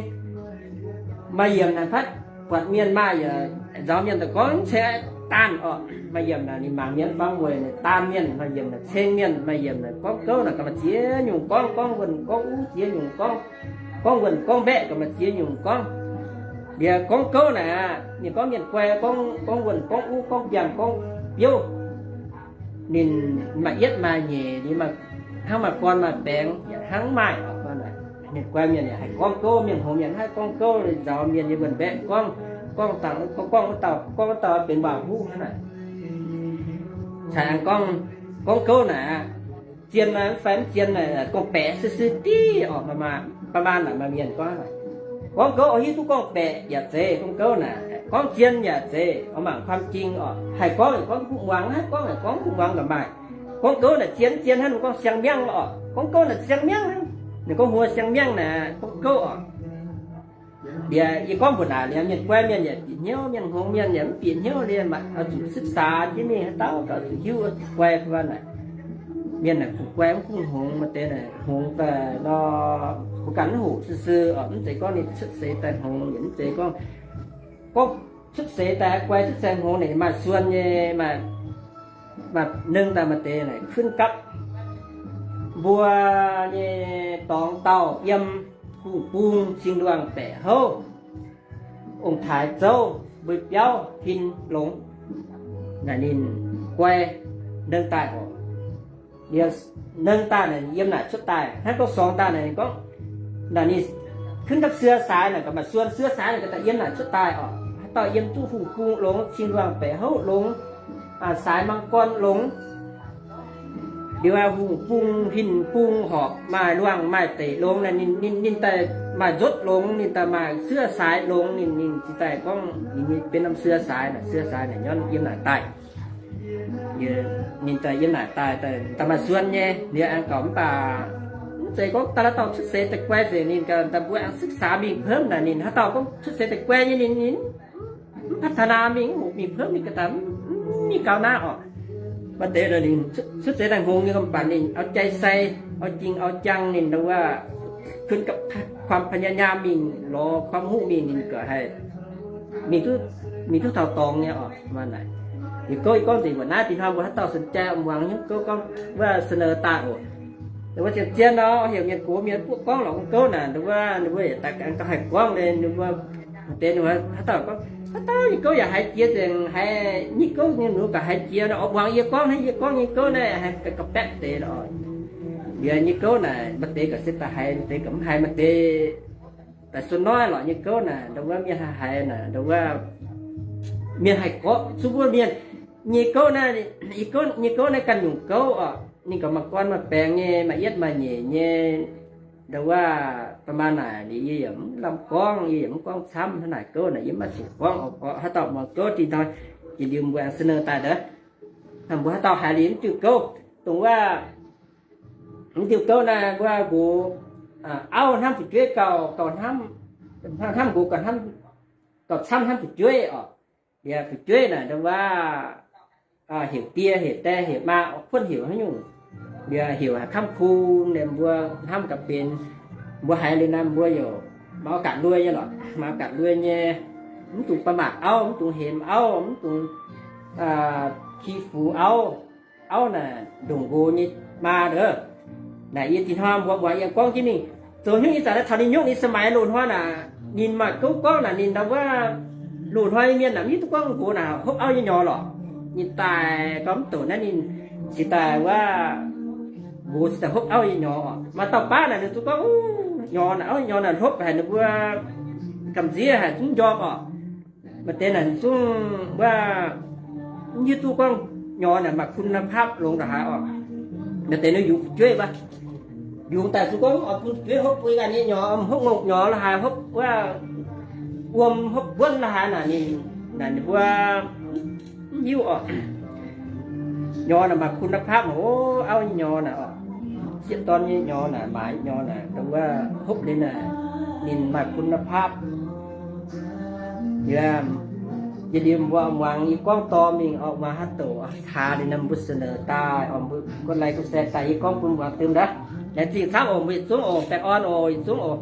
Maaih yiemc naaic patv buatc mienh maaih yaac nzaaux mienh daaih gorngv ceng daanh oc. Maaih yiemc naaic ninh mangc mienh fangx mueic naaic daanh mienh, maaih yiemc naaic ceng mienh, maaih yiemc naaic gorngv gouv naaic gaax maaih ziex nyungc gorngv, gorngv wuonh gorngv uv ziex nyungc gorngv, gorngv wuonh gorngv mbaeqv gaax maaih ziex nyungc gorngv. Liuz gorngv gouv naaic, ninh gorngv mienh guai gorngv, gorngv wuonh gorngv uv gorngv biangh gorngv biouv. Ninh maaih yietv maaih nyeic, ninh hnangv maaih gorn maaih baengx, hnangv maaih oc. Mienh guai mienh yaac haih gorngv gouv, mienh hngongx mienh haih gorngv gouv, nzaaux mienh nyei wuonh mbaeqv gorngv, gorngv dangh, gorngv wuov dauh, gorngv wuov dauh benx waac-huv hnangv naaic. Caux aengx gorngv, gorngv gouv naaic, zien naaic mv fai mv zien naaic, gorngv-baeqc se se div oc. Ba'maanh naaic maaih mienh gorngv, gorngv gouv oix hiuv duqv gorngv-baeqc yaac zeiz, gorngv gouv naaic gorngv zien yaac zeiz, oix mangc ความจริง oc. Haih gorngv yaac gorngv duqv muangx, haih gorngv yaac gorngv duqv muangx gaax maaih. Gorngv gouv naaic zien zien hnangv, ninh gorngv siang-miangv oc. Gorngv gouv naaic siang-miangv hnangv, ninh gorngv hmuo siang-miangv naaic gorngv gouv oc. Liuz yie gorngv mbuox naaic liuz, mienh guai mienh yaac bieqc hnyouv, mienh hngongx mienh yaac mv bieqc hnyouv liuz, oix zuqc ศึกษา jienv mingh haaix dauh gauh zuqc hiuv, oix zuqc guai bun naaic. Mienh naaic kungx guai mv kungx hngongx, maaih deix naaic hngongx daaih nor, mbuo ganh mv hoqc se se oc. Mv zeiz gorngv ninh cuotv seix daaih hngongx, mv zeiz gorngv, gorngv cuotv seix daaih guai, cuotv seix hngongx naaic maaih suon nyei, maaih, maaih nengh daaih maaih deix naaic ขึ้นกับ mbuo nyei dorngx dauh yiem hungh bung cing-nduangh baeqc houv, ong-taaix zouv, mbui biauv, hin longx. Naaic ninh guai nengh daaih oc. Liuz nengh daaih naaic yiem naaic cuotv daaih, hnangv gorngv sorngx daaih naaic ninh gorngv, naaic ninh ขึ้นกับ เชื้อสาย naaic gaax maaih suon เชื้อสาย naaic gaax daaih yiem naaic cuotv daaih oc. Haaix dauh yiem zuqc hungh bung longx, cing-nduangh baeqc houv longx, saaix มังกร longx. Liuz hungh bung, hin bung horpc maaih luangh maaih deic longx naaic ninh, ninh, ninh daaih maaih nzotv longx, ninh daaih maaih เสื้อสาย longx, ninh, ninh ziouc daaih gorngv ninh benx norm เสื้อสาย naaic, เสื้อสาย naaic nyorn yiem naaic daaih. Ninh daaih yiem naaic daaih, daaih maaih suon nyei, ninh aengx gauh mv baac mv zeiz gorngv daaih la'dauh cuotv seix daaih guai nzengc, ninh gauh daaih mbuo aengx ศึกษา mingh เพิ่ม naaic, ninh haaix dauh gorngv cuotv seix daaih guai nyei ninh, ninh mv พัฒนา mingh, mv hoqc mingh เพิ่ม ninh ga'daaih mv mingh gaux naaiv orqc. Maaih deix ninh cuotv seix daaih hngongx nyei, mv baac ninh เอาใจใส่, เอาจริงเอาจัง ninh ndau wuov ขึ้นกับความพยายาม mingh lorz ความรู้ mingh, ninh gauh haih mingh duqv, mingh duqv taux dorngx nyei orqc. Maaih naaic, yie gouv yie gorngv nzengc mbuox naaiv, dinh hnoi mbuo haaix dauh สนใจ muangx nyei gouv gorngv wuov เสนอ daaih oc. Wuov zien-zien nor, heuc mienh gox mienh buoqv gorngv lorqc, mv gouv naaic, wuov ninh mbuo yietc daaih gauh haih gorngv nyei, ninh mbuo deix ninh haaix dauh gorngv, haaix dauh nyei gouv yaac haiz jiex nzengc, haiz nyei gouv nyei nor gauh haiz jiex nor, oix muangx yie gorngv naaiv, yie gorngv nyei gouv naaiv haih gauh baeqv deix lorqc. Yie nyei gouv naaic maaih deix gauh se daaih haiz, maaih deix gauh mv haiz, maaih deix daaih sueih noiv lorqc nyei gouv naaic, ndau wuov mienh haih haiz naaic, ndau wuov mienh haih gorqv zuqc mbuo mienh nyei gouv naaiv, nyei gouv naaiv ganh nyungc gouv orqc. Ninh gauh maaih gorn maaih baengx nyei, maaih yietv maaih nyeic nyei. Ndau wuov da'maah naaic liuz yie yaac mv lamh gorngv, yie yaac mv gorngv camv hnangv naaic gouv naaic, yie mv maaih zuqc gorngv orqc. Haaix dauh muangx gouv dinh hnoi jiex liuz mbuo aengx เสนอ daaih ndov. Mbuo haaix dauh haiz liuz mv diuh gouv, dongh wuov mv diuh gouv naaiv mbuo nqox auv hnamv fu'jueiv gauh, gauh hnamv, hnamv nqox gauh hnamv, gauh camv hnamv fu'jueiv orqc. Liuz fu'jueiv naaic ndau wuov heuc die heuc die heuc maa, kuonv heuc haaix nyungc, liuz heuc haaix kamv kung, mbuo hnamv gaax benx, mbuo haiz liuz naaiv mbuo yaac maaih auv gaax lui nyei lorqc, maaih auv gaax lui nyei. Mv dungx ba'maah auv, mv dungx hemx auv, mv dungx ki fu auv. Auv naaic ndongc nqox nyei maa ndov. Naaic yie dinh hnoi mbuo muangx yie gorngv jienv mingh, zoux hnyouv nyei zanc naaiv taux ninh nyungc ninh สมัย loz-hnoi naaic, ninh maaih gouv gorngv naaic, ninh ndau wuov loz-hnoi nyei mienh naaic mv hiuv duqv gorngv nqox naaic hopv auv nyei nyorx lorqc. Ninh daaih gorngv mv douc naaiv ninh cingx daaih wuov nqox cingx daaih hopv auv nyei nyorx. Maaih dauh baav naaic ninh zungv gorngv, nyorx naaic, auv nyorx naaic hlopv haic, ninh mbuo gamh nziev haic, zungv njormh orqc. Maaih deix naaic zungv wuov mv hiuv duqv gorngv nyorx naaic maaih คุณภาพ longx ndongc haaix orqc. Maaih deix ninh yungz fu'jueiv wuov, yungz daaih zungv gorngv oix bun fu'jueiv hopv bun ganh nyei nyorx, hopv ngongh nyorx la'haaix, hopv wuov wuom, hopv buonv la'haaix naaic ninh, naaic ninh mbuo mv hiuv orqc. Nyorx naaic maaih คุณภาพ mangc oc, auv nyei nyorx naaic orqc, sieqv dorn nyei nyorx naaic, maaiz nyorx naaic, dongh wuov hopv liuz naaic ninh maaih คุณภาพ. Yie liemh mbuo muangx yie gorngv dorh mingh orqc, muangx haaix douc caax liuz naaic mbuo เสนอ daaih orqc, mbuo กดไลค์ กดแชร์ daaih yie gorngv bun muangx deix ndov. Laengz zingh camv oc, mbuo yietc zungv oc, baengh orn oc, yietc zungv oc.